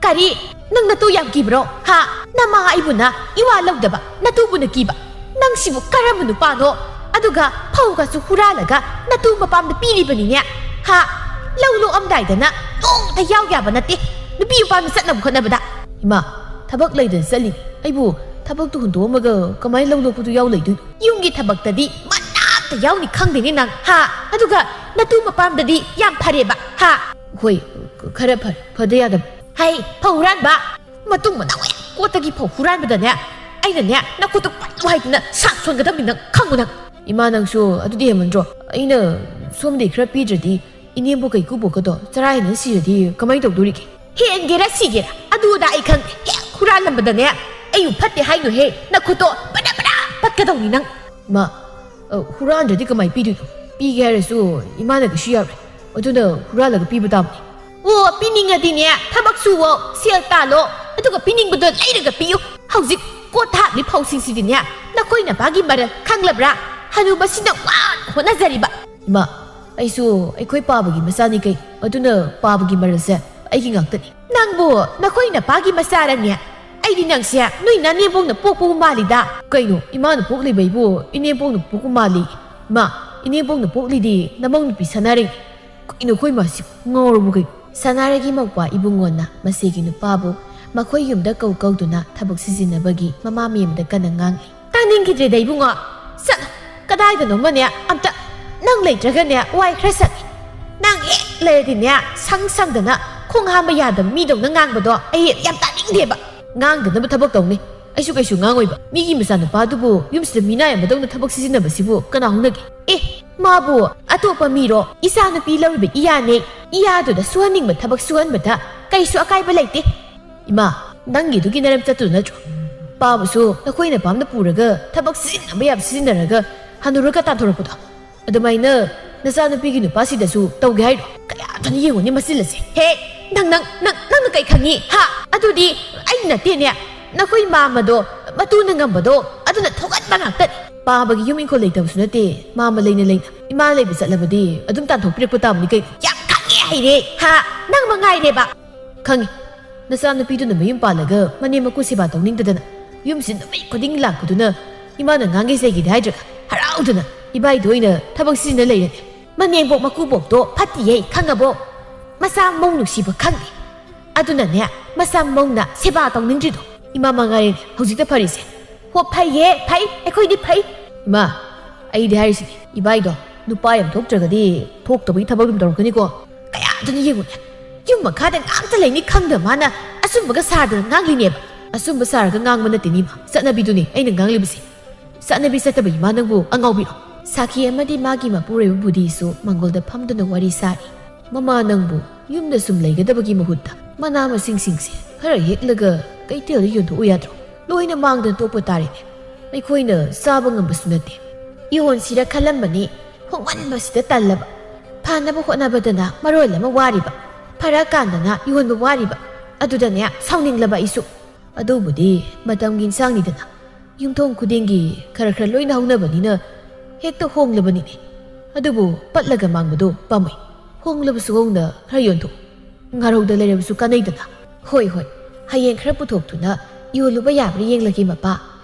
ꯀꯔꯤ? ꯅꯪ ꯅꯇꯨ ꯌꯥꯝ ꯀꯤꯕ꯭ꯔꯣ? ꯍꯥ? ꯅꯃꯥ ꯑꯩꯕꯨꯅ ꯏꯋꯥ ꯂꯧꯗꯕ, ꯅꯇꯨꯕꯨꯅ ꯀꯤꯕ꯫ ꯅꯪꯁꯤꯕꯨ ꯀꯔꯝꯕ ꯅꯨꯄꯥꯅꯣ? ꯑꯗꯨꯒ ꯐꯧꯒꯁꯨ ꯍꯨꯔꯥꯜꯂꯒ ꯅꯇꯨ ꯃꯄꯥꯝꯗ ꯄꯤꯔꯤꯕꯅꯤꯅꯦ꯫ ꯍꯥ? ꯂꯧ ꯂꯣꯛꯑꯝꯗꯥꯏꯗꯅ ꯅꯣꯡꯃꯇ ꯌꯥꯎ ꯌꯥꯕ ꯅꯠꯇꯦ, ꯅꯨꯄꯤ ꯃꯄꯥꯝꯗ ꯆꯠꯅꯕ ꯍꯣꯠꯅꯕꯗ꯫ ꯏꯃꯥ, ꯊꯕꯛ ꯂꯩꯗꯅ ꯆꯠꯂꯤꯅꯤ꯫ ꯑꯩꯕꯨ ꯊꯕꯛꯇꯨ ꯍꯨꯟꯗꯣꯛꯑꯝꯃꯒ ꯀꯃꯥꯏꯅ ꯂꯧ ꯂꯣꯛꯄꯗꯨ ꯌꯥꯎ ꯂꯩꯗꯣꯏꯅꯣ? ꯌꯨꯝꯒꯤ ꯊꯕꯛꯇꯗꯤ ꯃꯅꯥ ꯑꯝꯇ ꯌꯥꯎꯅꯤ ꯈꯪꯗꯦꯅꯦ ꯅꯪ, ꯍꯥ? ꯑꯗꯨꯒ ꯅꯇꯨ ꯃꯄꯥꯝꯗꯗꯤ ꯌꯥꯝ ꯐꯔꯦꯕ, ꯍꯥ? ꯍꯣꯏ, ꯈꯔ ꯐꯔꯦ, ꯐꯗ ꯌꯥꯗꯕ꯫ ꯍꯩ, ꯐꯧ ꯍꯨꯔꯥꯟꯕ! ꯃꯇꯨꯡ ꯃꯅꯥꯎ ꯍꯦꯛ ꯀꯣꯠꯇꯒꯤ ꯐꯧ ꯍꯨꯔꯥꯟꯕꯗꯅꯦ, ꯑꯩꯅꯅꯦ, ꯅꯈꯨꯠꯇꯣ ꯄꯠꯂꯨ ꯍꯥꯏꯗꯅ ꯁꯥꯛ ꯁꯣꯟꯒꯗꯕꯅꯤ ꯅꯪ, ꯈꯪꯉꯨ ꯅꯪ꯫ ꯏꯃꯥ, ꯅꯪꯁꯨ ꯑꯗꯨꯗꯤ ꯍꯦꯟꯃꯟꯗ꯭ꯔꯣ? ꯑꯩꯅ ꯁꯣꯝꯗꯩ ꯈꯔ ꯄꯤꯗ꯭ꯔꯗꯤ ꯏꯅꯦꯝꯕꯣꯛꯀ ꯏꯀꯨꯕꯣꯛꯀꯗꯣ ꯆꯔꯥ ꯍꯦꯟꯅ ꯁꯤꯔꯗꯤ ꯀꯃꯥꯏꯅ ꯇꯧꯗꯣꯔꯤꯒꯦ? ꯍꯦꯟꯒꯦꯔꯥ ꯁꯤꯒꯦꯔꯥ ꯑꯗꯨ ꯑꯗꯥ ꯑꯩ ꯈꯪꯗꯦ꯫ ꯍꯦꯛ ꯍꯨꯔꯥꯜꯂꯝꯕꯗꯅꯦ, ꯑꯩꯕꯨ ꯐꯠꯇꯦ ꯍꯥꯏꯅꯨꯍꯦ, ꯅꯈꯨꯠꯇꯣ ꯕꯔꯥ ꯕꯔꯥ ꯄꯠꯀꯗꯧꯅꯤ ꯅꯪ꯫ ꯏꯃꯥ, ꯑ, ꯍꯨꯔꯥꯟꯗ꯭ꯔꯗꯤ ꯀꯃꯥꯏ ꯄꯤꯗꯣꯏꯅꯣ? ꯄꯤꯒꯦ ꯍꯥꯏꯔꯁꯨ ꯏꯃꯥꯅ ꯀꯩꯁꯨ ꯌꯥꯔꯣꯏ꯫ ꯑꯗꯨꯅ ꯍꯨꯔꯥꯜꯂꯒ ꯄꯤꯕ ꯇꯥꯕꯅꯤ꯫ ꯑꯣ, ꯄꯤꯅꯤꯡꯉꯗꯤꯅꯦ, ꯊꯕꯛ ꯁꯨꯋꯣ, ꯁꯦꯜ ꯇꯥꯜꯂꯣ, ꯑꯗꯨꯒ ꯄꯤꯅꯤꯡꯕꯗꯣ ꯂꯩꯔꯒ ꯄꯤꯌꯨ꯫ ꯍꯧꯖꯤꯛ ꯀꯣꯠ ꯊꯥꯛꯂꯤ ꯐꯧꯁꯤꯡꯁꯤꯗꯤꯅꯦ, ꯅꯈꯣꯏ ꯅꯄꯥꯒꯤ ꯃꯔꯜ ꯈꯪꯂꯕ꯭ꯔꯥ? ꯍꯅꯨꯕꯁꯤꯅ ꯋꯥꯅ ꯍꯣꯠꯅꯖꯔꯤꯕ꯫ ꯏꯃꯥ, ꯑꯩꯁꯨ ꯑꯩꯈꯣꯏ ꯄꯥꯕꯒꯤ ꯃꯆꯥꯅꯤ ꯀꯩꯅꯣ, ꯑꯗꯨꯅ ꯄꯥꯕꯒꯤ ꯃꯔꯜꯁꯦ ꯑꯩꯒꯤ ꯉꯥꯛꯇꯅꯤ꯫ ꯅꯪꯕꯨ ꯅꯈꯣꯏ ꯅꯄꯥꯒꯤ ꯃꯆꯥꯔꯅꯦ? ꯑꯩꯗꯤ ꯅꯪꯁꯦ ꯅꯣꯏ ꯅꯅꯦꯝꯕꯣꯛꯅ ꯄꯣꯛꯄꯕꯨ ꯃꯥꯜꯂꯤꯗ꯫ ꯀꯩꯅꯣ, ꯏꯃꯥꯅ ꯄꯣꯛꯂꯤꯕꯩꯕꯨ ꯏꯅꯦꯝꯕꯣꯛꯅ ꯄꯣꯛꯄ ꯃꯥꯜꯂꯤ? ꯏꯃꯥ, ꯏꯅꯦꯝꯕꯣꯛꯅ ꯄꯣꯛꯂꯤꯗꯤ ꯅꯃꯧ ꯅꯨꯄꯤ ꯁꯅꯥꯔꯩ꯫ ꯀꯩꯅꯣ ꯑꯩꯈꯣꯏ ꯃꯥꯁꯤꯕꯨ ꯉꯥꯎꯔꯕ ꯀꯩꯅꯣ? ꯁꯅꯥꯔꯩꯒꯤ ꯃꯧꯄ꯭ꯋꯥ ꯏꯕꯨꯡꯉꯣꯅ ꯃꯁꯤꯒꯤ ꯅꯨꯄꯥꯕꯨ ꯃꯈꯣꯏ ꯌꯨꯝꯗ ꯀꯧ ꯀꯧꯗꯨꯅ ꯊꯕꯛ ꯁꯤꯖꯤꯟꯅꯕꯒꯤ ꯃꯃꯥ ꯃꯌꯨꯝꯗ ꯀꯟꯅ ꯉꯥꯡꯂꯤ꯫ ꯇꯥꯅꯤꯡꯈꯤꯗ꯭ꯔꯦꯗ ꯏꯕꯨꯡꯉꯣ꯫ ꯆꯠꯂꯣ, ꯀꯗꯥꯏꯗꯅꯣꯃꯅꯦ ꯑꯝꯇ꯫ ꯅꯪ ꯂꯩꯇ꯭ꯔꯒꯅꯦ ꯋꯥꯏ ꯈꯔ ꯁꯪꯉꯤ꯫ ꯅꯪ ꯍꯦꯛ ꯂꯩꯔꯗꯤꯅꯦ ꯁꯪ ꯁꯪꯗꯅ ꯈꯣꯡ ꯍꯥꯝꯕ ꯌꯥꯗꯕ ꯃꯤꯗꯧꯅ ꯉꯥꯡꯕꯗꯣ ꯑꯩ ꯌꯥꯝ ꯇꯥꯅꯤꯡꯗꯦꯕ꯫ ꯉꯥꯡꯗꯅꯕ ꯊꯕꯛ ꯇꯧꯅꯤ꯫ ꯑꯩꯁꯨ ꯀꯩꯁꯨ ꯉꯥꯡꯉꯣꯏꯕ꯫ ꯃꯤꯒꯤ ꯃꯆꯥꯅꯨꯄꯥꯗꯨꯕꯨ ꯌꯨꯝꯁꯤꯗ ꯃꯤꯅꯥꯏ ꯑꯃꯗꯧꯅ ꯊꯕꯛ ꯁꯤꯖꯤꯟꯅꯕꯁꯤꯕꯨ ꯀꯅꯥ ꯍꯧꯅꯒꯦ? ꯑꯦ, ꯃꯥꯕꯨ ꯑꯇꯣꯞꯄ ꯃꯤꯔꯣ? ꯏꯆꯥ ꯅꯨꯄꯤ ꯂꯧꯔꯤꯕ ꯏꯌꯥꯅꯦ꯫ ꯏꯌꯥꯗꯨꯗ ꯁꯨꯍꯟꯅꯤꯡꯕ ꯊꯕꯛ ꯁꯨꯍꯟꯕꯗ ꯀꯩꯁꯨ ꯑꯀꯥꯏꯕ ꯂꯩꯇꯦ꯫ ꯏꯃꯥ, ꯅꯪꯒꯤꯗꯨꯒꯤ ꯅꯔꯝ ꯆꯠꯇꯨ ꯅꯠꯇ꯭ꯔꯣ? ꯄꯥꯕꯁꯨ ꯅꯈꯣꯏꯅ ꯄꯥꯝꯅ ꯄꯨꯔꯒ ꯊꯕꯛ ꯁꯤꯖꯤꯟꯅꯕ ꯌꯥꯕ ꯁꯤꯖꯤꯟꯅꯔꯒ ꯍꯟꯅꯨꯔꯒ ꯇꯥꯟꯊꯣꯔꯛꯄꯗꯣ꯫ ꯑꯗꯨꯃꯥꯏꯅ ꯅꯆꯥꯅꯨꯄꯤꯒꯤ ꯅꯨꯄꯥꯁꯤꯗꯁꯨ ꯇꯧꯒꯦ ꯍꯥꯏꯔꯣ? ꯀꯌꯥꯗꯅ ꯌꯦꯡꯉꯨꯅꯤ ꯃꯆꯤꯜꯂꯁꯦ꯫ ꯍꯦ, ꯅꯪ, ꯅꯪ, ꯅꯪ, ꯅꯪꯅ ꯀꯩ ꯈꯪꯉꯤ? ꯍꯥ? ꯑꯗꯨꯗꯤ ꯑꯩ ꯅꯠꯇꯦꯅꯦ, ꯅꯈꯣꯏ ꯃꯥꯃꯗꯣ, ꯃꯇꯨꯅ ꯉꯝꯕꯗꯣ, ꯑꯗꯨꯅ ꯊꯣꯛꯍꯟꯕ ꯉꯥꯛꯇꯅꯤ꯫ ꯄꯥꯕꯒꯤ ꯌꯨꯝ ꯏꯪꯈꯣꯜ ꯂꯩꯇꯕꯁꯨ ꯅꯠꯇꯦ, ꯃꯥꯃ ꯂꯩꯅ ꯂꯩꯅ꯫ ꯏꯃꯥ ꯂꯩꯕ ꯆꯠꯂꯕꯗꯤ ꯑꯗꯨꯝ ꯇꯥꯟꯊꯣꯛꯄꯤꯔꯛꯄ ꯇꯥꯕꯅꯤ ꯀꯩꯅꯣ꯫ ꯌꯥꯝ ꯈꯪꯉꯦ ꯍꯩꯔꯦ, ꯍꯥ? ꯅꯪ ꯃꯉꯥꯏꯔꯦꯕ꯫ ꯈꯪꯉꯤ, ꯅꯆꯥꯅꯨꯄꯤꯗꯨꯅ ꯃꯌꯨꯝ ꯄꯥꯜꯂꯒ ꯃꯅꯦꯝ ꯃꯀꯨ ꯁꯦꯕꯥ ꯇꯧꯅꯤꯡꯗꯗꯅ ꯌꯨꯝꯁꯤ ꯅꯨꯃꯤꯠ ꯈꯨꯗꯤꯡ ꯂꯥꯛꯄꯗꯨꯅ ꯏꯃꯥꯅ ꯉꯥꯡꯒꯦ ꯆꯩꯒꯦꯗꯤ ꯍꯥꯏꯗ꯭ꯔꯒ ꯍꯔꯥꯎꯗꯅ ꯏꯕꯥꯏꯗꯣ ꯑꯣꯏꯅ ꯊꯕꯛ ꯁꯤꯖꯤꯟꯅ ꯂꯩꯔꯦꯅꯦ꯫ ꯃꯅꯦꯝꯕꯣꯛ ꯃꯀꯨꯕꯣꯛꯇꯣ ꯐꯠꯇꯤꯌꯦ, ꯈꯪꯉꯕꯣ? ꯃꯆꯥ ꯃꯧ ꯅꯨꯡꯁꯤꯕ ꯈꯪꯗꯦ꯫ ꯑꯗꯨꯅꯅꯦ, ꯃꯆꯥ ꯃꯧꯅ ꯁꯦꯕꯥ ꯇꯧꯅꯤꯡꯗ꯭ꯔꯤꯗꯣ꯫ ꯏꯃꯥ ꯃꯉꯥꯏꯔꯦꯅꯦ ꯍꯧꯖꯤꯛꯇ ꯐꯔꯤꯁꯦ꯫ ꯍꯣ, ꯐꯩꯌꯦ, ꯐꯩ, ꯑꯩꯈꯣꯏꯗꯤ ꯐꯩ꯫ ꯏꯃꯥ, ꯑꯩꯗꯤ ꯍꯥꯏꯔꯤꯁꯤꯅꯤ, ꯏꯕꯥꯏꯗꯣ ꯅꯨꯄꯥ ꯌꯥꯝ ꯊꯣꯛꯇ꯭ꯔꯒꯗꯤ ꯊꯣꯛꯇꯕꯒꯤ ꯊꯕꯛ ꯑꯗꯨꯝ ꯇꯧꯔꯛꯀꯅꯤꯀꯣ꯫ ꯀꯌꯥꯗꯨꯅ ꯌꯦꯡꯉꯨꯅꯦ, ꯌꯨꯝ ꯃꯈꯥꯗ ꯉꯥꯛꯇ ꯂꯩꯅꯤ ꯈꯪꯗ ꯃꯥꯅ ꯑꯆꯨꯝꯕꯒ ꯁꯥꯗꯅ ꯉꯥꯡꯂꯤꯅꯦꯕ꯫ ꯑꯆꯨꯝꯕ ꯁꯥꯔꯒ ꯉꯥꯡꯕ ꯅꯠꯇꯦꯅꯦ ꯏꯃꯥ, ꯆꯠꯅꯕꯤꯗꯨꯅꯤ ꯑꯩꯅ ꯉꯥꯡꯂꯤꯕꯁꯦ꯫ ꯆꯠꯅꯕꯤ ꯆꯠꯇꯕ ꯏꯃꯥ ꯅꯪꯕꯨ ꯑꯉꯥꯎꯕꯤꯔꯣ? ꯁꯥꯈꯤ ꯑꯃꯗꯤ ꯃꯥꯒꯤ ꯃꯄꯨꯔꯣꯏꯕ ꯕꯨꯙꯤꯁꯨ ꯃꯪꯒꯣꯜꯗ ꯐꯝꯗꯨꯅ ꯋꯥꯔꯤ ꯁꯥꯔꯤ꯫ ꯃꯃꯥ ꯅꯪꯕꯨ ꯌꯨꯝꯗ ꯁꯨꯝ ꯂꯩꯒꯗꯕꯒꯤ ꯃꯍꯨꯠꯇ ꯃꯅꯥ ꯃꯁꯤꯡꯁꯤꯡꯁꯦ ꯈꯔ ꯍꯦꯛꯂꯒ ꯀꯩꯊꯦꯜꯗ ꯌꯣꯟꯊꯣꯛꯎ ꯌꯥꯗ꯭ꯔꯣ? ꯂꯣꯏꯅ ꯃꯥꯡꯗꯅ ꯇꯣꯛꯄ ꯇꯥꯔꯦꯅꯦ꯫ ꯑꯩꯈꯣꯏꯅ ꯆꯥꯕ ꯉꯝꯕꯁꯨ ꯅꯠꯇꯦ꯫ ꯌꯣꯟꯁꯤꯔ ꯈꯜꯂꯝꯕꯅꯤ, ꯍꯣꯡꯃꯟꯕꯁꯤꯗ ꯇꯜꯂꯕ꯫ ꯐꯅꯕ ꯍꯣꯠꯅꯕꯗꯅ ꯃꯔꯣꯜ ꯑꯃ ꯋꯥꯔꯤꯕ, ꯐꯔꯀꯥꯟꯗꯅ ꯌꯣꯟꯕ ꯋꯥꯔꯤꯕ꯫ ꯑꯗꯨꯗꯅꯦ ꯁꯥꯎꯅꯤꯡꯂꯕ ꯑꯩꯁꯨ꯫ ꯑꯗꯨꯕꯨꯗꯤ ꯃꯇꯝꯒꯤ ꯏꯟꯁꯥꯡꯅꯤꯗꯅ꯫ ꯌꯨꯝꯊꯣꯡ ꯈꯨꯗꯤꯡꯒꯤ ꯈꯔ ꯈꯔ ꯂꯣꯏꯅ ꯍꯧꯅꯕꯅꯤꯅ ꯍꯦꯛꯇ ꯍꯣꯡꯂꯕꯅꯤꯅꯦ꯫ ꯑꯗꯨꯕꯨ ꯄꯠꯂꯒ ꯃꯥꯡꯕꯗꯣ ꯄꯥꯝꯃꯨꯏ꯫ ꯍꯣꯡꯂꯕꯁꯨ ꯍꯧꯅ ꯈꯔ ꯌꯣꯟꯊꯣꯛ꯫ ꯉꯥꯔꯧꯗ ꯂꯩꯔꯕꯁꯨ ꯀꯥꯟꯅꯩꯗꯅ꯫ ꯍꯣꯏ, ꯍꯣꯏ, ꯍꯌꯦꯡ ꯈꯔ ꯄꯨꯊꯣꯛꯇꯨꯅ ꯌꯣꯜꯂꯨꯕ ꯌꯥꯕ꯭ꯔꯥ ꯌꯦꯡꯂꯒꯦ, ꯃꯄꯥ꯫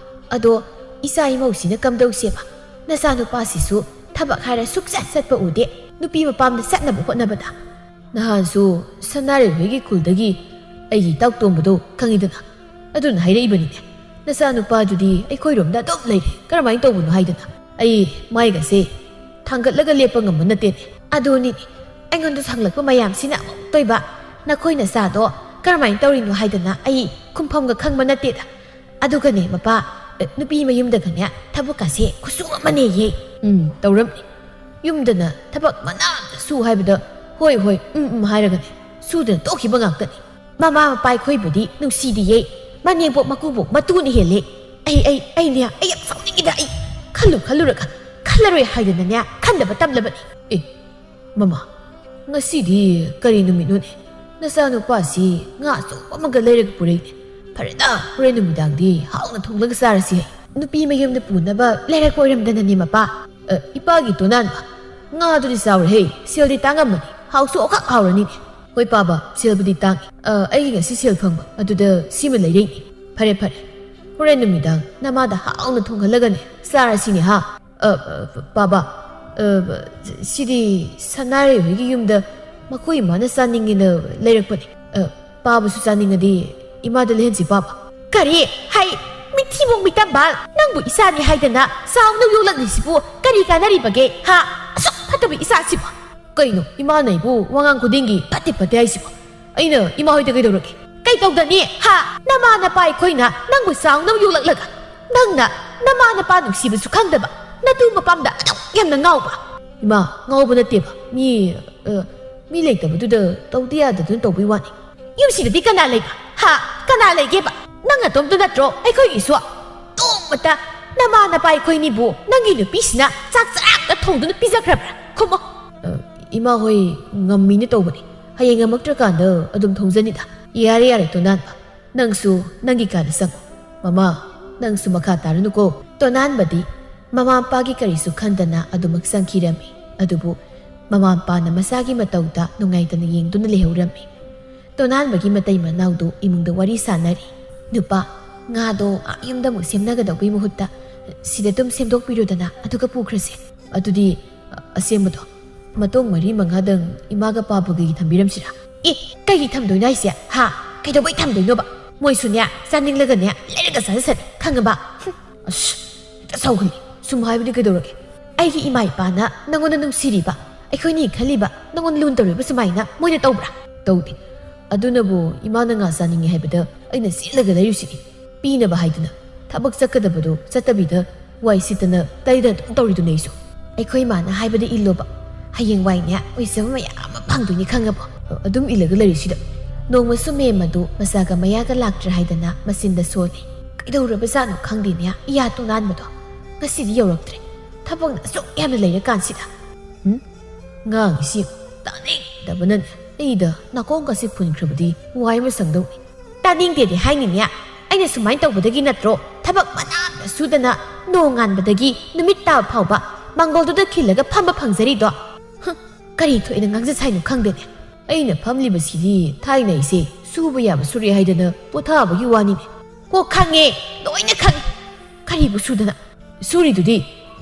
ꯑꯗꯣ ꯏꯆꯥ ꯏꯃꯧꯁꯤꯅ ꯀꯝꯗꯧꯁꯦꯕ? ꯅꯆꯥꯅꯨꯄꯥꯁꯤꯁꯨ ꯊꯕꯛ ꯍꯥꯏꯔ ꯁꯨꯛꯆꯠ ꯆꯠꯄ ꯎꯗꯦ, ꯅꯨꯄꯤ ꯃꯄꯥꯝꯗ ꯆꯠꯅꯕ ꯍꯣꯠꯅꯕꯗ꯫ ꯅꯍꯥꯟꯁꯨ ꯁꯅꯥꯔꯩ ꯍꯣꯏꯒꯤ ꯈꯨꯜꯗꯒꯤ ꯑꯩꯒꯤ ꯏꯇꯥꯎ ꯇꯣꯝꯕꯗꯣ ꯈꯪꯉꯤꯗꯅ, ꯑꯗꯨꯅ ꯍꯥꯏꯔꯛꯏꯕꯅꯤꯅꯦ, "ꯅꯆꯥꯅꯨꯄꯥꯗꯨꯗꯤ ꯑꯩꯈꯣꯏꯔꯣꯝꯗ ꯑꯗꯨꯝ ꯂꯩꯔꯦ, ꯀꯔꯝꯍꯥꯏꯅ ꯇꯧꯕꯅꯣ?" ꯍꯥꯏꯗꯅ꯫ ꯑꯩ ꯃꯥꯏꯒꯁꯦ ꯊꯥꯡꯒꯠꯂꯒ ꯂꯦꯞꯄ ꯉꯝꯕ ꯅꯠꯇꯦꯅꯦ꯫ ꯑꯗꯨꯅꯤꯅꯦ, ꯑꯩꯉꯣꯟꯗ ꯍꯪꯂꯛꯄ ꯃꯌꯥꯝꯁꯤꯅ ꯑꯃꯨꯛ ꯇꯣꯏꯕ꯫ "ꯅꯈꯣꯏ ꯅꯆꯥꯗꯣ ꯀꯔꯝꯍꯥꯏꯅ ꯇꯧꯔꯤꯅꯣ?" ꯍꯥꯏꯗꯅ ꯑꯩ ꯈꯨꯝꯐꯝꯒ ꯈꯪꯕ ꯅꯠꯇꯦꯗ꯫ ꯑꯗꯨꯒꯅꯦ, ꯃꯄꯥ, ꯑ, ꯅꯨꯄꯤ ꯃꯌꯨꯝꯗꯒꯅꯦ ꯊꯕꯛꯀꯁꯦ ꯈꯨꯠꯁꯨ ꯑꯃꯅꯦꯌꯦ꯫ ꯎꯝ, ꯇꯧꯔꯝꯅꯤ꯫ ꯌꯨꯝꯗꯅ ꯊꯕꯛ ꯃꯅꯥ ꯑꯝꯇ ꯁꯨ ꯍꯥꯏꯕꯗ, "ꯍꯣꯏ, ꯍꯣꯏ, ꯎꯝ, ꯎꯝ" ꯍꯥꯏꯔꯒꯅꯦ ꯁꯨꯗꯅ ꯇꯣꯛꯈꯤꯕ ꯉꯥꯛꯇꯅꯤ꯫ ꯃꯃꯥ ꯃꯄꯥ ꯑꯩꯈꯣꯏꯕꯨꯗꯤ ꯅꯨꯡꯁꯤꯗꯤꯌꯦ꯫ ꯃꯅꯦꯝꯄꯣꯛ ꯃꯀꯨꯕꯣꯛ ꯃꯇꯨꯅ ꯍꯦꯜꯂꯦ꯫ ꯑꯩ ꯑꯩ ꯑꯩꯅꯦ, ꯑꯩ ꯌꯥꯝ ꯁꯥꯎꯅꯤꯡꯉꯤꯗ꯫ ꯑꯩ ꯈꯜꯂꯨ ꯈꯜꯂꯨꯔꯒ ꯈꯜꯂꯔꯣꯏ ꯍꯥꯏꯗꯅꯅꯦ, ꯈꯟꯗꯕ ꯇꯝꯂꯕꯅꯤ꯫ ꯑꯦ, ꯃꯃꯥ, ꯉꯁꯤꯗꯤ ꯀꯔꯤ ꯅꯨꯃꯤꯠꯅꯣꯅꯦ? ꯅꯆꯥꯅꯨꯄꯥꯁꯤ ꯉꯥ ꯑꯆꯧꯕ ꯑꯃꯒ ꯂꯩꯔꯒ ꯄꯨꯔꯛꯏꯅꯦ꯫ ꯐꯔꯦꯗ, ꯍꯣꯔꯦꯟ ꯅꯨꯃꯤꯗꯥꯡꯗꯤ ꯍꯥꯎꯅ ꯊꯣꯡꯂꯒ ꯆꯥꯔꯁꯤ ꯍꯥꯏ꯫ ꯅꯨꯄꯤ ꯃꯌꯨꯝꯗ ꯄꯨꯅꯕ ꯂꯩꯔꯛꯄ ꯑꯣꯏꯔꯝꯗꯅꯅꯦ, ꯃꯄꯥ꯫ ꯑ, ꯏꯄꯥꯒꯤ ꯇꯣꯅꯥꯟꯕ, ꯉꯥꯗꯨꯗꯤ ꯆꯥꯎꯔꯦꯍꯦ, ꯁꯦꯜꯗꯤ ꯇꯥꯡꯉꯝꯃꯅꯤ, ꯍꯥꯎꯁꯨ ꯑꯣꯈꯥꯛ ꯍꯥꯎꯔꯅꯤꯅꯦ꯫ ꯍꯣꯏ ꯄꯥꯕ, ꯁꯦꯜꯕꯨꯗꯤ ꯇꯥꯡꯉꯤ꯫ ꯑ, ꯑꯩꯒꯤ ꯉꯁꯤ ꯁꯦꯜ ꯐꯪꯕ ꯑꯗꯨꯗ ꯁꯤꯃ ꯂꯩꯔꯛꯏꯅꯦ꯫ ꯐꯔꯦ ꯐꯔꯦ, ꯍꯣꯔꯦꯟ ꯅꯨꯃꯤꯗꯥꯡ ꯅꯃꯥꯗ ꯍꯥꯎꯅ ꯊꯣꯡꯍꯜꯂꯒꯅꯦ ꯆꯥꯔꯁꯤꯅꯦ ꯍꯥ꯫ ꯑ, ꯑ, ꯄꯥꯕ, ꯑ, ꯁꯤꯗꯤ ꯁꯅꯥꯔꯩ ꯍꯣꯏꯒꯤ ꯌꯨꯝꯗ ꯃꯈꯣꯏ ꯏꯃꯥꯅ ꯆꯥꯅꯤꯡꯉꯦꯅ ꯂꯩꯔꯛꯄꯅꯦ꯫ ꯑ, ꯄꯥꯕꯁꯨ ꯆꯥꯅꯤꯡꯉꯗꯤ ꯏꯃꯥꯗ ꯂꯩꯍꯟꯁꯤ ꯄꯥꯕ꯫ ꯀꯔꯤ? ꯍꯩ, ꯃꯤꯊꯤꯕꯣꯡ ꯃꯤꯇꯝꯕ, ꯅꯪꯕꯨ ꯏꯆꯥꯅꯤ ꯍꯥꯏꯗꯅ ꯆꯥꯎꯅ ꯌꯣꯛꯂꯛꯂꯤꯁꯤꯕꯨ ꯀꯔꯤ ꯀꯥꯟꯅꯔꯤꯕꯒꯦ ꯍꯥ? ꯑꯁꯨꯛ ꯐꯠꯇꯕ ꯏꯆꯥꯁꯤꯕꯨ꯫ ꯀꯩꯅꯣ ꯏꯃꯥꯅ ꯑꯩꯕꯨ ꯋꯥꯉꯥꯡ ꯈꯨꯗꯤꯡꯒꯤ ꯐꯠꯇꯦ ꯐꯠꯇꯦ ꯍꯥꯏꯁꯤꯕꯣ? ꯑꯩꯅ ꯏꯃꯥ ꯍꯣꯏꯗ ꯀꯩꯗꯧꯔꯒꯦ? ꯀꯩꯗꯧꯗꯅꯤ ꯍꯥ? ꯅꯃꯥ ꯅꯄꯥ ꯑꯩꯈꯣꯏꯅ ꯅꯪꯕꯨ ꯆꯥꯎꯅ ꯌꯣꯛꯂꯛꯂꯒ ꯅꯪꯅ ꯅꯃꯥ ꯅꯄꯥ ꯅꯨꯡꯁꯤꯕꯁꯨ ꯈꯪꯗꯕ, ꯅꯇꯨ ꯃꯄꯥꯝꯗ ꯑꯗꯨꯛ ꯌꯥꯝꯅ ꯉꯥꯎꯕ꯫ ꯏꯃꯥ, ꯉꯥꯎꯕ ꯅꯠꯇꯦꯕ꯫ ꯃꯤ, ꯑ, ꯃꯤ ꯂꯩꯇꯕꯗꯨꯗ ꯇꯧꯗ ꯌꯥꯗꯗꯨꯅ ꯇꯧꯕꯩ ꯋꯥꯅꯤ꯫ ꯌꯨꯝꯁꯤꯗꯗꯤ ꯀꯅꯥ ꯂꯩꯕ? ꯍꯥ? ꯀꯅꯥ ꯂꯩꯒꯦꯕ? ꯅꯪ ꯅꯇꯣꯝꯇ ꯅꯠꯇ꯭ꯔꯣ ꯑꯩꯈꯣꯏꯒꯤꯁꯨ? ꯅꯣꯡꯃꯇ ꯅꯃꯥ ꯅꯄꯥ ꯑꯩꯈꯣꯏꯅꯤꯕꯨ ꯅꯪꯒꯤ ꯅꯨꯄꯤꯁꯤꯅ ꯆꯥꯛ ꯆꯔꯥ ꯑꯝꯇ ꯊꯣꯡꯗꯨꯅ ꯄꯤꯖꯈ꯭ꯔꯕ꯭ꯔꯥ? ꯈꯨꯝꯃꯣ꯫ ꯑ, ꯏꯃꯥ ꯍꯣꯏ ꯉꯝꯃꯤꯅ ꯇꯧꯕꯅꯤ꯫ ꯍꯌꯦꯡ ꯉꯝꯃꯛꯇ꯭ꯔꯀꯥꯟꯗ ꯑꯗꯨꯝ ꯊꯣꯡꯖꯅꯤꯗ꯫ ꯌꯥꯔꯦ, ꯌꯥꯔꯦ, ꯇꯣꯅꯥꯟꯕ꯫ ꯅꯪꯁꯨ ꯅꯪꯒꯤ ꯀꯥꯗ ꯆꯪꯉꯣ꯫ ꯃꯃꯥ, ꯅꯪꯁꯨ ꯃꯈꯥ ꯇꯥꯔꯨꯅꯨꯀꯣ꯫ ꯇꯣꯅꯥꯟꯕꯗꯤ ꯃꯃꯥ ꯃꯄꯥꯒꯤ ꯀꯔꯤꯁꯨ ꯈꯟꯗꯅ ꯑꯗꯨꯃꯛ ꯆꯪꯈꯤꯔꯝꯃꯤ꯫ ꯑꯗꯨꯕꯨ ꯃꯃꯥ ꯃꯄꯥꯅ ꯃꯆꯥꯒꯤ ꯃꯇꯧꯗ ꯅꯨꯡꯉꯥꯏꯇꯅ ꯌꯦꯡꯗꯨꯅ ꯂꯩꯍꯧꯔꯝꯃꯤ꯫ ꯇꯣꯅꯥꯟꯕꯒꯤ ꯃꯇꯩ ꯃꯅꯥꯎꯗꯨ ꯏꯃꯨꯡꯗ ꯋꯥꯔꯤ ꯁꯥꯟꯅꯔꯤ꯫ "ꯅꯨꯄꯥ, ꯉꯥꯗꯣ ꯑꯥ ꯌꯨꯝꯗ ꯑꯃꯨꯛ ꯁꯦꯝꯅꯒꯗꯧꯕꯩ ꯃꯍꯨꯠꯇ ꯁꯤꯗ ꯑꯗꯨꯝ ꯁꯦꯝꯗꯣꯛꯄꯤꯔꯣꯗꯅ, ꯑꯗꯨꯒ ꯄꯨꯈ꯭ꯔꯁꯦ꯫ ꯑꯗꯨꯗꯤ, ꯑ, ꯑꯁꯦꯝꯕꯗꯣ ꯃꯇꯣꯡ ꯃꯔꯤ ꯃꯉꯥꯗꯪ ꯏꯃꯥꯒ ꯄꯥꯕꯒꯤ ꯊꯝꯕꯤꯔꯝꯁꯤꯔꯥ?" "ꯑꯦ, ꯀꯩꯒꯤ ꯊꯝꯗꯣꯏꯅꯣ ꯍꯥꯏꯁꯦ? ꯍꯥ? ꯀꯩꯗꯧꯕꯩ ꯊꯝꯗꯣꯏꯅꯣꯕ? ꯃꯣꯏꯁꯨꯅꯦ, ꯆꯥꯅꯤꯡꯂꯒꯅꯦ, ꯂꯩꯔꯒ ꯆꯥꯖꯁꯅꯤ, ꯈꯪꯉꯕ?" ꯍꯨꯝ, ꯑꯁ, ꯍꯦꯛꯇ ꯁꯥꯎꯒꯜꯂꯤ꯫ ꯁꯨꯝ ꯍꯥꯏꯕꯅꯤ ꯀꯩꯗꯧꯔꯒꯦ? ꯑꯩꯒꯤ ꯏꯃꯥ ꯏꯄꯥꯅ ꯅꯪꯉꯣꯟꯗ ꯅꯨꯡꯁꯤꯔꯤꯕ, ꯑꯩꯈꯣꯏꯅꯤ ꯈꯜꯂꯤꯕ, ꯅꯪꯉꯣꯟꯗ ꯂꯨꯅ ꯇꯧꯔꯤꯕ ꯁꯨꯃꯥꯏꯅ ꯃꯣꯏꯅ ꯇꯧꯕ꯭ꯔꯥ? ꯇꯧꯗꯦ꯫ ꯑꯗꯨꯅꯕꯨ ꯏꯃꯥꯅ ꯉꯥ ꯆꯥꯅꯤꯡꯉꯦ ꯍꯥꯏꯕꯗ ꯑꯩꯅ ꯆꯦꯜꯂꯒ ꯂꯩꯔꯨꯁꯤꯅꯤ꯫ ꯄꯤꯅꯕ ꯍꯥꯏꯗꯅ ꯊꯕꯛ ꯆꯠꯀꯗꯕꯗꯣ ꯆꯠꯇꯕꯤꯗ ꯋꯥꯏ ꯁꯤꯠꯇꯅ ꯇꯩꯗꯅ ꯑꯗꯨꯝ ꯇꯧꯔꯤꯗꯨꯅꯦ ꯑꯩꯁꯨ꯫ ꯑꯩꯈꯣꯏ ꯏꯃꯥꯅ ꯍꯥꯏꯕꯗ ꯏꯜꯂꯣꯕ꯫ ꯍꯌꯦꯡꯋꯥꯏꯅꯦ ꯑꯣꯏꯖꯕ ꯃꯌꯥꯝ ꯑꯃ ꯐꯪꯗꯣꯏꯅꯤ ꯈꯪꯉꯕꯣ? ꯑꯗꯨꯝ ꯏꯜꯂꯒ ꯂꯩꯔꯤꯁꯤꯗ꯫ ꯅꯣꯡꯃꯁꯨ ꯃꯦꯝ ꯑꯗꯨ ꯃꯆꯥꯒ ꯃꯌꯥꯒ ꯂꯥꯛꯇ꯭ꯔꯦ ꯍꯥꯏꯗꯅ ꯃꯆꯤꯟꯗ ꯁꯣꯜꯂꯤ꯫ ꯀꯩꯗꯧꯔꯕꯖꯥꯠꯅꯣ ꯈꯪꯗꯦꯅꯦ, ꯏꯌꯥ ꯇꯣꯅꯥꯟꯕꯗꯣ ꯉꯁꯤꯗꯤ ꯌꯧꯔꯛꯇ꯭ꯔꯦ꯫ ꯊꯕꯛꯅ ꯑꯁꯨꯛ ꯌꯥꯝꯅ ꯂꯩꯔꯀꯥꯟꯁꯤꯗ꯫ ꯎꯝ? ꯉꯥꯡꯉꯤꯁꯤ ꯇꯥꯅꯤꯡꯗꯕꯅꯅꯦ ꯑꯩꯗ ꯅꯥꯀꯣꯡꯒꯁꯦ ꯐꯨꯟꯈ꯭ꯔꯕꯗꯤ ꯋꯥꯏ ꯑꯃ ꯁꯪꯗꯧꯅꯤ꯫ ꯇꯥꯅꯤꯡꯗꯦꯗꯤ ꯍꯥꯏꯅꯤꯅꯦ꯫ ꯑꯩꯅ ꯁꯨꯃꯥꯏꯅ ꯇꯧꯕꯗꯒꯤ ꯅꯠꯇ꯭ꯔꯣ ꯊꯕꯛ ꯃꯅꯥ ꯑꯃꯇ ꯁꯨꯗꯅ ꯅꯣꯡꯉꯥꯟꯕꯗꯒꯤ ꯅꯨꯃꯤꯠ ꯇꯥꯕ ꯐꯥꯎꯕ ꯃꯥꯡꯒꯣꯜꯗꯨꯗ ꯈꯤꯜꯂꯒ ꯐꯝꯕ ꯐꯪꯖꯔꯤꯗꯣ? ꯍꯨꯝ, ꯀꯔꯤ ꯊꯣꯛꯏꯅ ꯉꯥꯡꯖ ꯁꯥꯏꯅꯣ ꯈꯪꯗꯦꯅꯦ꯫ ꯑꯩꯅ ꯐꯝꯂꯤꯕꯁꯤꯗꯤ ꯊꯥꯏꯅ ꯑꯩꯁꯦ ꯁꯨꯕ ꯌꯥꯕ ꯁꯨꯔꯦ ꯍꯥꯏꯗꯅ ꯄꯣꯊꯥꯕꯒꯤ ꯋꯥꯅꯤꯅꯦ꯫ ꯍꯣ, ꯈꯪꯉꯦ, ꯂꯣꯏꯅ ꯈꯪꯉꯦ꯫ ꯀꯔꯤꯕꯨ ꯁꯨꯗꯅ? ꯁꯨꯔꯤꯗꯨꯗꯤ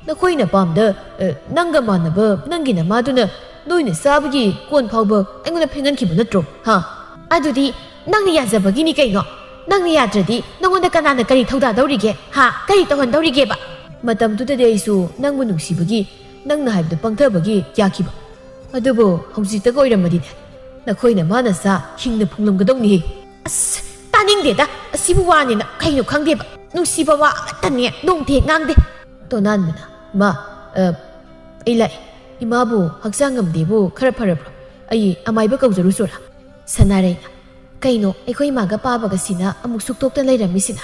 ꯅꯈꯣꯏꯅ ꯄꯥꯝꯗ, ꯑ, ꯅꯪꯒ ꯃꯥꯟꯅꯕ ꯅꯪꯒꯤ ꯅꯃꯥꯗꯨꯅ ꯅꯣꯏꯅ ꯆꯥꯕꯒꯤ ꯀꯣꯟ ꯐꯥꯎꯕ ꯑꯩꯉꯣꯟꯗ ꯐꯦꯡꯍꯟꯈꯤꯕ ꯅꯠꯇ꯭ꯔꯣ? ꯍꯥ? ꯑꯗꯨꯗꯤ ꯅꯪꯅ ꯌꯥꯖꯕꯒꯤꯅꯤ ꯀꯩꯅꯣ? ꯅꯪꯅ ꯌꯥꯗ꯭ꯔꯗꯤ ꯅꯉꯣꯟꯗ ꯀꯅꯥꯅ ꯀꯔꯤ ꯊꯧꯗꯥꯗꯧꯔꯤꯒꯦ? ꯍꯥ? ꯀꯔꯤ ꯇꯧꯍꯟꯗꯧꯔꯤꯒꯦꯕ? ꯃꯇꯝꯗꯨꯗꯗꯤ ꯑꯩꯁꯨ ꯅꯪꯕꯨ ꯅꯨꯡꯁꯤꯕꯒꯤ, ꯅꯪꯅ ꯍꯥꯏꯕꯗꯨ ꯄꯪꯊꯕꯒꯤ ꯌꯥꯈꯤꯕ꯫ ꯑꯗꯨꯕꯨ ꯍꯧꯖꯤꯛꯇꯒ ꯑꯣꯏꯔꯝꯃꯗꯤꯅꯦ, ꯅꯈꯣꯏ ꯅꯃꯥꯅ ꯆꯥ ꯍꯤꯡꯅ ꯐꯨꯡꯂꯝꯒꯗꯧꯅꯤꯍꯦ꯫ ꯑꯁ, ꯇꯥꯅꯤꯡꯗꯦꯗ, ꯑꯁꯤꯕꯨ ꯋꯥꯅꯦꯅ ꯀꯩꯅꯣ ꯈꯪꯗꯦꯕ꯫ ꯅꯨꯡꯁꯤꯕ ꯋꯥ ꯑꯃꯠꯇꯅꯦ ꯅꯣꯡꯊꯦꯛ ꯉꯥꯡꯗꯦ꯫ ꯇꯣꯅꯥꯟꯕꯅ, ꯏꯃꯥ, ꯑ, ꯑꯩ ꯂꯥꯛꯑꯦ꯫ ꯏꯃꯥꯕꯨ ꯍꯛꯆꯥꯡ ꯉꯝꯗꯦꯕꯨ ꯈꯔ ꯐꯔꯕ꯭ꯔꯣ? ꯑꯩ ꯑꯃꯥꯏꯕ ꯀꯧꯖꯔꯨꯆꯣꯔꯥ? ꯁꯅꯥꯔꯩꯅ, ꯀꯩꯅꯣ ꯑꯩꯈꯣꯏ ꯏꯃꯥꯒ ꯄꯥꯕꯒꯁꯤꯅ ꯑꯃꯨꯛ ꯁꯨꯛꯇꯣꯛꯇ ꯂꯩꯔꯝꯃꯤꯁꯤꯅ?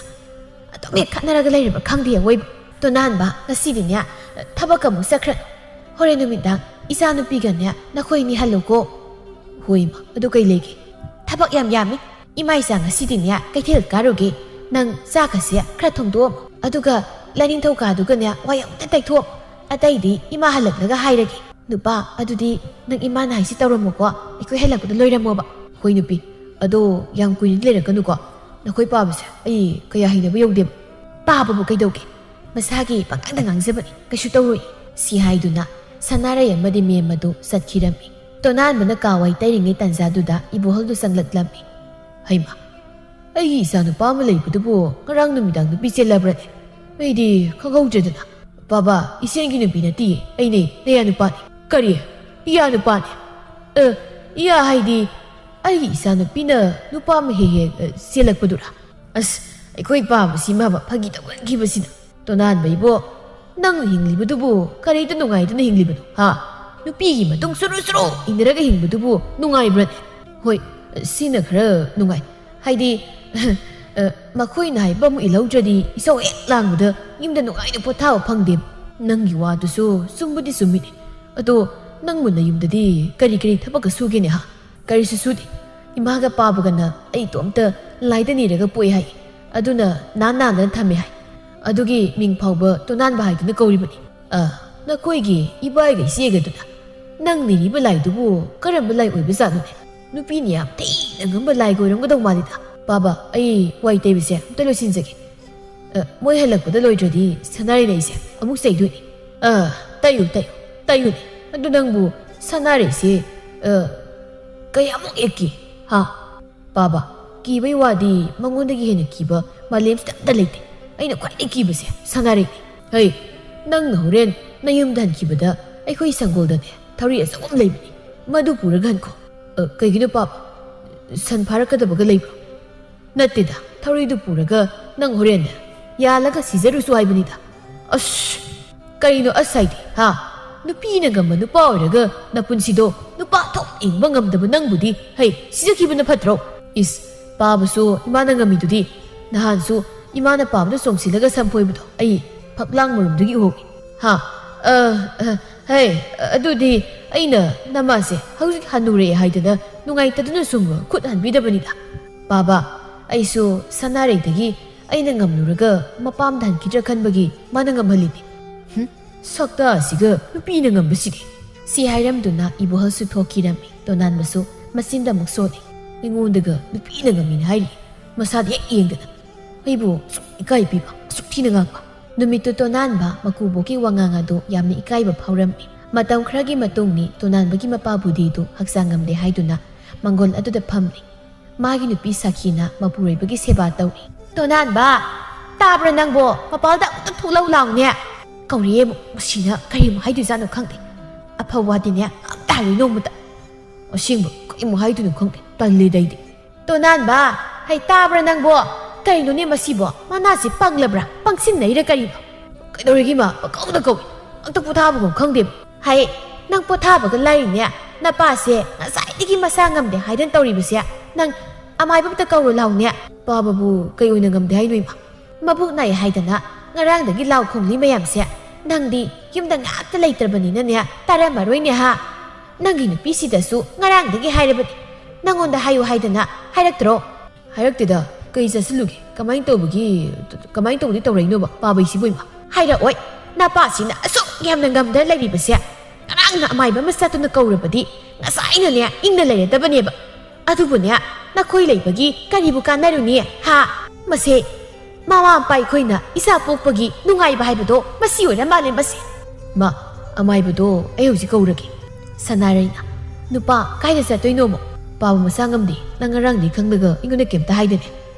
ꯑꯗꯨꯝ ꯍꯦꯛ ꯈꯠꯅꯔꯒ ꯂꯩꯔꯕ꯭ꯔꯥ ꯈꯪꯗꯦ ꯑꯋꯣꯏꯕ꯫ ꯇꯣꯅꯥꯟꯕ, ꯉꯁꯤꯗꯤꯅꯦ ꯊꯕꯛ ꯑꯃꯨꯛ ꯆꯠꯈ꯭ꯔꯅꯤ꯫ ꯍꯣꯔꯦꯟ ꯅꯨꯃꯤꯗꯥꯡ ꯏꯆꯥꯅꯨꯄꯤꯒꯅꯦ ꯅꯈꯣꯏ ꯑꯅꯤ ꯍꯜꯂꯨꯀꯣ꯫ ꯍꯣꯏ ꯏꯃꯥ, ꯑꯗꯨ ꯀꯩ ꯂꯩꯒꯦ? ꯊꯕꯛ ꯌꯥꯝ ꯌꯥꯝꯃꯤ꯫ ꯏꯃꯥ ꯏꯆꯥ ꯉꯁꯤꯗꯤꯅꯦ ꯀꯩꯊꯦꯜ ꯀꯥꯔꯨꯒꯦ꯫ ꯅꯪ ꯆꯥꯛꯀꯁꯦ ꯈꯔ ꯊꯣꯡꯗꯣꯛꯑꯝꯃꯣ꯫ ꯑꯗꯨꯒ ꯂꯥꯏꯅꯤꯡꯊꯧꯀꯥꯗꯨꯒꯅꯦ ꯋꯥꯏ ꯑꯃꯨꯛꯇ ꯇꯩꯊꯣꯛꯑꯝꯃꯣ꯫ ꯑꯇꯩꯗꯤ ꯏꯃꯥ ꯍꯜꯂꯛꯂꯒ ꯍꯥꯏꯔꯒꯦ꯫ ꯅꯨꯄꯥ, ꯑꯗꯨꯗꯤ ꯅꯪ ꯏꯃꯥꯅ ꯍꯥꯏꯁꯤ ꯇꯧꯔꯝꯃꯣꯀꯣ, ꯑꯩꯈꯣꯏ ꯍꯜꯂꯛꯄꯗ ꯂꯣꯏꯔꯝꯃꯣꯕ꯫ ꯍꯣꯏ ꯅꯨꯄꯤ, ꯑꯗꯣ ꯌꯥꯝ ꯀꯨꯏꯅꯗꯤ ꯂꯩꯔꯛꯀꯅꯨꯀꯣ꯫ ꯅꯈꯣꯏ ꯄꯥꯕꯁꯦ ꯑꯩ ꯀꯌꯥ ꯍꯩꯅꯕ ꯌꯧꯗꯦꯕ꯫ ꯄꯥꯕꯕꯨ ꯀꯩꯗꯧꯒꯦ? ꯃꯁꯥꯒꯤ ꯄꯉꯥꯡꯗ ꯉꯥꯡꯖꯕꯅꯤ, ꯀꯩꯁꯨ ꯇꯧꯔꯣꯏ꯫ ꯁꯤ ꯍꯥꯏꯗꯨꯅ ꯁꯅꯥꯔꯩ ꯑꯃꯗꯤ ꯃꯦꯝ ꯑꯗꯨ ꯆꯠꯈꯤꯔꯝꯃꯤ꯫ ꯇꯣꯅꯥꯟꯕꯅ ꯀꯥ ꯋꯥꯏ ꯇꯩꯔꯤꯉꯩ ꯇꯥꯟꯖꯥꯗꯨꯗ ꯏꯕꯣꯍꯜꯗꯨ ꯆꯪꯂꯛꯂꯝꯃꯤ꯫ ꯍꯩꯃꯥ, ꯑꯩꯒꯤ ꯏꯆꯥꯅꯨꯄꯥ ꯑꯃ ꯂꯩꯕꯗꯨꯕꯨ ꯉꯔꯥꯡ ꯅꯨꯃꯤꯗꯥꯡ ꯅꯨꯄꯤ ꯆꯦꯜꯂꯕ꯭ꯔꯅꯦ? ꯑꯩꯗꯤ ꯈꯪꯍꯧꯗ꯭ꯔꯦꯗꯅ꯫ ꯕꯥꯕꯥ, ꯏꯆꯦꯟꯒꯤ ꯅꯨꯄꯤ ꯅꯠꯇꯤꯌꯦ, ꯑꯩꯅꯦ, ꯅꯌꯥ ꯅꯨꯄꯥꯅꯦ꯫ ꯀꯔꯤ? ꯏꯌꯥ ꯅꯨꯄꯥꯅꯦ? ꯑ, ꯏꯌꯥ ꯍꯥꯏꯗꯤ ꯑꯩꯒꯤ ꯏꯆꯥꯅꯨꯄꯤꯅ ꯅꯨꯄꯥ ꯑꯃ ꯍꯦꯛ ꯍꯦꯛ, ꯑ, ꯆꯦꯜꯂꯛꯄꯗꯨꯔꯥ? ꯑꯁ, ꯑꯩꯈꯣꯏ ꯄꯥꯕꯁꯤ ꯃꯥꯕ ꯐꯥꯒꯤ ꯇꯧꯒꯟꯈꯤꯕꯁꯤꯅ꯫ ꯇꯣꯅꯥꯟꯕ ꯏꯕꯣ, ꯅꯪꯅ ꯍꯤꯡꯂꯤꯕꯗꯨꯕꯨ ꯀꯔꯤꯗ ꯅꯨꯡꯉꯥꯏꯗꯨꯅ ꯍꯤꯡꯂꯤꯕꯅꯣ, ꯍꯥ? ꯅꯨꯄꯤꯒꯤ ꯃꯇꯨꯡ ꯁꯨꯔꯨ ꯁꯨꯔꯨ ꯏꯟꯅꯔꯒ ꯍꯤꯡꯕꯗꯨꯕꯨ ꯅꯨꯡꯉꯥꯏꯕ꯭ꯔꯅꯦ? ꯍꯣꯏ, ꯁꯤꯅ ꯈꯔ ꯅꯨꯡꯉꯥꯏ꯫ ꯍꯥꯏꯗꯤ, ꯑ, ꯃꯈꯣꯏꯅ ꯍꯥꯏꯕ ꯑꯃꯨꯛ ꯏꯜꯍꯧꯗ꯭ꯔꯗꯤ ꯏꯁꯧ ꯍꯦꯛ ꯂꯥꯡꯕꯗ ꯌꯨꯝꯗ ꯅꯨꯡꯉꯥꯏꯅ ꯄꯣꯊꯥꯕ ꯐꯪꯗꯦ꯫ ꯅꯪꯒꯤ ꯋꯥꯗꯨꯁꯨ ꯆꯨꯝꯕꯨꯗꯤ ꯆꯨꯝꯃꯤꯅꯦ꯫ ꯑꯗꯣ ꯅꯪꯕꯨ ꯅꯌꯨꯝꯗꯗꯤ ꯀꯔꯤ ꯀꯔꯤ ꯊꯕꯛꯀ ꯁꯨꯒꯦꯅꯦ, ꯍꯥ? ꯀꯔꯤꯁꯨ ꯁꯨꯗꯦ꯫ ꯏꯃꯥꯒ ꯄꯥꯕꯒꯅ ꯑꯩ ꯏꯇꯣꯝꯇ ꯂꯥꯏꯗ ꯅꯤꯔꯒ ꯄꯣꯛꯑꯦ ꯍꯥꯏ꯫ ꯑꯗꯨꯅ ꯅꯥꯟ ꯅꯥꯟꯗꯅ ꯊꯝꯃꯦ ꯍꯥꯏ꯫ ꯑꯗꯨꯒꯤ ꯃꯤꯡ ꯐꯥꯎꯕ ꯇꯣꯅꯥꯟꯕ ꯍꯥꯏꯗꯨꯅ ꯀꯧꯔꯤꯕꯅꯤ꯫ ꯑ, ꯅꯈꯣꯏꯒꯤ ꯏꯕꯥꯏꯒ ꯏꯆꯦꯒꯗꯨꯅ ꯅꯪ ꯅꯤꯔꯤꯕ ꯂꯥꯏꯗꯨꯕꯨ ꯀꯔꯝꯕ ꯂꯥꯏ ꯑꯣꯏꯕꯖꯥꯠꯅꯣꯅꯦ? ꯅꯨꯄꯤꯅ ꯌꯥꯝ ꯊꯤꯅ ꯉꯝꯕ ꯂꯥꯏꯒ ꯑꯣꯏꯔꯝꯒꯗꯧ ꯃꯥꯜꯂꯤꯗ꯫ ꯄꯥꯕ, ꯑꯩ ꯋꯥꯏ ꯇꯩꯕꯁꯦ ꯑꯝꯇ ꯂꯣꯏꯁꯤꯟꯖꯒꯦ꯫ ꯑ, ꯃꯣꯏ ꯍꯜꯂꯛꯄꯗ ꯂꯣꯏꯗ꯭ꯔꯗꯤ ꯁꯅꯥꯔꯩ ꯂꯩꯁꯦ ꯑꯃꯨꯛ ꯆꯩꯗꯣꯏꯅꯤ꯫ ꯑ, ꯇꯩꯌꯨ, ꯇꯩꯌꯨ, ꯇꯩꯌꯨꯅꯦ꯫ ꯑꯗꯨ ꯅꯪꯕꯨ ꯁꯅꯥꯔꯩꯁꯦ, ꯑ, ꯀꯌꯥꯃꯨꯛ ꯌꯦꯛꯀꯤ? ꯍꯥ? ꯄꯥꯕ, ꯀꯤꯕꯩ ꯋꯥꯗꯤ ꯃꯉꯣꯟꯗꯒꯤ ꯍꯦꯟꯅ ꯀꯤꯕ ꯃꯥꯂꯦꯝꯁꯤꯗ ꯑꯝꯇ ꯂꯩꯇꯦ꯫ ꯑꯩꯅ ꯈ꯭ꯋꯥꯏꯗꯒꯤ ꯀꯤꯕꯁꯦ ꯁꯅꯥꯔꯩꯅꯤ꯫ ꯍꯩ, ꯅꯪꯅ ꯍꯣꯔꯦꯟ ꯅꯌꯨꯝꯗ ꯍꯟꯈꯤꯕꯗ ꯑꯩꯈꯣꯏ ꯁꯪꯒꯣꯜꯗꯅꯦ ꯊꯧꯔꯤ ꯑꯆꯧꯕ ꯑꯃ ꯂꯩꯕꯅꯤ꯫ ꯃꯗꯨ ꯄꯨꯔꯒ ꯍꯟꯈꯣ꯫ ꯑ, ꯀꯩꯒꯤꯅꯣ ꯄꯥꯕ? ꯁꯟ ꯐꯥꯔꯛꯀꯗꯕꯒ ꯂꯩꯕ꯭ꯔꯣ? ꯅꯠꯇꯦꯗ, ꯊꯧꯔꯤꯗꯨ ꯄꯨꯔꯒ ꯅꯪ ꯍꯣꯔꯦꯟꯅꯦ ꯌꯥꯜꯂꯒ ꯁꯤꯖꯔꯨꯁꯨ ꯍꯥꯏꯕꯅꯤꯗ꯫ ꯑꯁ, ꯀꯩꯅꯣ ꯑꯁ ꯍꯥꯏꯗꯤ, ꯍꯥ? ꯅꯨꯄꯤꯅ ꯉꯝꯕ ꯅꯨꯄꯥ ꯑꯣꯏꯔꯒ ꯅꯄꯨꯟꯁꯤꯗꯣ ꯅꯨꯄꯥ ꯊꯣꯛ ꯌꯦꯡꯕ ꯉꯝꯗꯕ ꯅꯪꯕꯨꯗꯤ, ꯍꯩ, ꯁꯤꯖꯈꯤꯕꯅ ꯐꯠꯇ꯭ꯔꯣ? ꯏꯁ, ꯄꯥꯕꯁꯨ ꯏꯃꯥꯅ ꯉꯝꯃꯤꯗꯨꯗꯤ꯫ ꯅꯍꯥꯟꯁꯨ ꯏꯃꯥꯅ ꯄꯥꯕꯗ ꯆꯣꯡꯁꯤꯜꯂꯒ ꯁꯝꯐꯣꯏꯕꯗꯣ ꯑꯩ ꯐꯛꯂꯥꯡ ꯃꯔꯨꯝꯗꯒꯤ ꯎꯍꯧꯏ꯫ ꯍꯥ? ꯑ, ꯑ, ꯍꯩ, ꯑꯗꯨꯗꯤ ꯑꯩꯅ ꯅꯃꯥꯁꯦ ꯍꯧꯖꯤꯛ ꯍꯟꯅꯨꯔꯦ ꯍꯥꯏꯗꯅ ꯅꯨꯡꯉꯥꯏꯇꯗꯨꯅ ꯁꯨꯝ ꯈꯨꯠ ꯍꯟꯕꯤꯗꯕꯅꯤꯗ꯫ ꯄꯥꯕ, ꯑꯩꯁꯨ ꯁꯅꯥꯔꯩꯗꯒꯤ ꯑꯩꯅ ꯉꯝꯂꯨꯔꯒ ꯃꯄꯥꯝꯗ ꯍꯟꯈꯤꯗ꯭ꯔꯥ ꯈꯟꯕꯒꯤ ꯃꯥꯅ ꯉꯝꯍꯜꯂꯤꯅꯤ꯫ ꯍꯨꯝ, ꯁꯛꯇ ꯑꯁꯤꯒ ꯅꯨꯄꯤꯅ ꯉꯝꯕꯁꯤꯗꯤ꯫ ꯁꯤ ꯍꯥꯏꯔꯝꯗꯨꯅ ꯏꯕꯣꯍꯜꯁꯨ ꯊꯣꯛꯈꯤꯔꯝꯃꯤ꯫ ꯇꯣꯅꯥꯟꯕꯁꯨ ꯃꯆꯤꯟꯗ ꯑꯃꯨꯛ ꯁꯣꯜꯂꯤ꯫ ꯑꯩꯉꯣꯟꯗꯒ ꯅꯨꯄꯤꯅ ꯉꯝꯃꯤꯅ ꯍꯥꯏꯔꯤ꯫ ꯃꯁꯥꯗꯤ ꯍꯦꯛ ꯌꯦꯡꯗꯅ꯫ ꯑꯩꯕꯨ ꯑꯁꯨꯛ ꯏꯀꯥꯏ ꯄꯤꯕ, ꯑꯁꯨꯛ ꯊꯤꯅ ꯉꯥꯡꯕ꯫ ꯅꯨꯃꯤꯠꯇꯨ ꯇꯣꯅꯥꯟꯕ ꯃꯀꯨꯕꯣꯛꯀꯤ ꯋꯥꯉꯥꯡ ꯑꯗꯨ ꯌꯥꯝꯅ ꯏꯀꯥꯏꯕ ꯐꯥꯎꯔꯝꯃꯤ꯫ ꯃꯇꯝ ꯈꯔꯒꯤ ꯃꯇꯨꯡꯅꯤ ꯇꯣꯅꯥꯟꯕꯒꯤ ꯃꯄꯥꯕꯨꯗꯤꯗꯨ ꯍꯛꯆꯥꯡ ꯉꯝꯗꯦ ꯍꯥꯏꯗꯨꯅ ꯃꯪꯒꯣꯜ ꯑꯗꯨꯗ ꯐꯝꯂꯤ꯫ ꯃꯥꯒꯤ ꯅꯨꯄꯤ ꯁꯈꯤꯅ ꯃꯄꯨꯔꯣꯏꯕꯒꯤ ꯁꯦꯕꯥ ꯇꯧꯔꯤ꯫ "ꯇꯣꯅꯥꯟꯕ, ꯇꯥꯕ꯭ꯔꯥ ꯅꯪꯕꯣ? ꯃꯄꯥꯜꯗ ꯑꯃꯨꯛꯇ ꯊꯣꯛꯂꯛꯎ ꯂꯥꯎꯅꯦ꯫ ꯀꯧꯔꯛꯑꯦ ꯑꯃꯨꯛ, ꯃꯁꯤꯅ ꯀꯔꯤꯃꯨꯛ ꯍꯥꯏꯗꯣꯏꯖꯥꯠꯅꯣ ꯈꯪꯗꯦ꯫ ꯑꯐꯕ ꯋꯥꯗꯤꯅꯦ ꯑꯝꯇ ꯍꯥꯏꯔꯣꯏ ꯅꯣꯡꯃꯇ꯫ ꯑꯁꯦꯡꯕ ꯀꯔꯤꯃꯨꯛ ꯍꯥꯏꯗꯣꯏꯅꯣ ꯈꯪꯗꯦ, ꯇꯜꯂꯦꯗ ꯑꯩꯗꯤ꯫" "ꯇꯣꯅꯥꯟꯕ, ꯍꯩ, ꯇꯥꯕ꯭ꯔꯥ ꯅꯪꯕꯣ? ꯀꯩꯅꯣꯅꯦ ꯃꯁꯤꯕꯣ? ꯃꯅꯥꯁꯤ ꯄꯪꯂꯕ꯭ꯔꯥ? ꯄꯪꯁꯤꯟꯅꯩꯔꯥ ꯀꯔꯤꯅꯣ?" "ꯀꯩꯗꯧꯔꯤꯒꯦ ꯏꯃꯥ? ꯄꯪꯀꯧꯗ ꯀꯧꯏ꯫ ꯑꯝꯇ ꯄꯣꯊꯥꯕꯒꯨꯝ ꯈꯪꯗꯦꯕ꯫" "ꯍꯩ, ꯅꯪ ꯄꯣꯊꯥꯕꯒ ꯂꯥꯏꯔꯤꯅꯦ꯫ ꯅꯄꯥꯁꯦ ꯉꯁꯥꯏꯗꯒꯤ ꯃꯁꯥ ꯉꯝꯗꯦ ꯍꯥꯏꯗꯅ ꯇꯧꯔꯤꯕꯁꯦ꯫ ꯅꯪ ꯑꯃꯥꯏꯕ ꯑꯝꯇ ꯀꯧꯔꯣ ꯂꯥꯎꯅꯦ꯫ ꯄꯥꯕꯕꯨ ꯀꯩ ꯑꯣꯏꯅ ꯉꯝꯗꯦ ꯍꯥꯏꯅꯣ ꯏꯃꯥ? ꯃꯕꯨꯛ ꯅꯥꯏ ꯍꯥꯏꯗꯅ ꯉꯔꯥꯡꯗꯒꯤ ꯂꯥꯎ ꯈꯣꯡꯂꯤ ꯃꯌꯥꯝꯁꯦ꯫ ꯅꯪꯗꯤ ꯌꯨꯝꯗ ꯉꯥꯛꯇ ꯂꯩꯇ꯭ꯔꯕꯅꯤꯅꯅꯦ, ꯇꯥꯔꯝꯃꯔꯣꯏꯅꯦ ꯍꯥ? ꯅꯪꯒꯤ ꯅꯨꯄꯤꯁꯤꯗꯁꯨ ꯉꯔꯥꯡꯗꯒꯤ ꯍꯥꯏꯔꯕꯅꯤ, ꯅꯪꯉꯣꯟꯗ ꯍꯥꯏꯌꯨ ꯍꯥꯏꯗꯅ ꯍꯥꯏꯔꯛꯇ꯭ꯔꯣ? ꯍꯥꯏꯔꯛꯇꯦꯗ꯫ ꯀꯩ ꯆꯥꯁꯤꯜꯂꯨꯒꯦ? ꯀꯃꯥꯏꯅ ꯇꯧꯕꯒꯤ, ꯀꯃꯥꯏꯅ ꯇꯧꯕꯗꯤ ꯇꯧꯔꯛꯏꯅꯣꯕ ꯄꯥꯕꯩꯁꯤꯕꯨ ꯏꯃꯥ? ꯍꯥꯏꯔꯛꯑꯣꯏ꯫ ꯅꯄꯥꯁꯤꯅ ꯑꯁꯨꯛ ꯌꯥꯝꯅ ꯉꯝꯗꯅ ꯂꯩꯔꯤꯕꯁꯦ, ꯉꯔꯥꯡꯅ ꯑꯃꯥꯏꯕ ꯑꯃ ꯆꯠꯇꯨꯅ ꯀꯧꯔꯕꯗꯤ ꯉꯁꯥꯏꯅꯅꯦ ꯏꯪꯅ ꯂꯩꯔꯗꯕꯅꯦꯕ꯫ ꯑꯗꯨꯕꯨꯅꯦ, ꯅꯈꯣꯏ ꯂꯩꯕꯒꯤ ꯀꯔꯤꯕꯨ ꯀꯥꯟꯅꯔꯨꯅꯤ ꯍꯥ? ꯃꯁꯦ ꯃꯃꯥ ꯃꯄꯥ ꯑꯩꯈꯣꯏꯅ ꯏꯆꯥ ꯄꯣꯛꯄꯒꯤ ꯅꯨꯡꯉꯥꯏꯕ ꯍꯥꯏꯕꯗꯣ ꯃꯁꯤ ꯑꯣꯏꯔ ꯃꯥꯜꯂꯦ ꯃꯁꯦ꯫ ꯃꯥ, ꯑꯃꯥꯏꯕꯗꯣ ꯑꯩ ꯍꯧꯖꯤꯛ ꯀꯧꯔꯒꯦ꯫ ꯁꯅꯥꯔꯩꯅ, ꯅꯨꯄꯥ, ꯀꯥꯏꯗ ꯆꯠꯇꯣꯏꯅꯣꯃꯣ? ꯄꯥꯕ ꯃꯁꯥ ꯉꯝꯗꯦ, ꯅꯪ ꯉꯔꯥꯡꯗꯤ ꯈꯪꯂꯒ ꯑꯩꯉꯣꯟꯗ ꯀꯩꯝꯇ ꯍꯥꯏꯗꯅꯦ꯫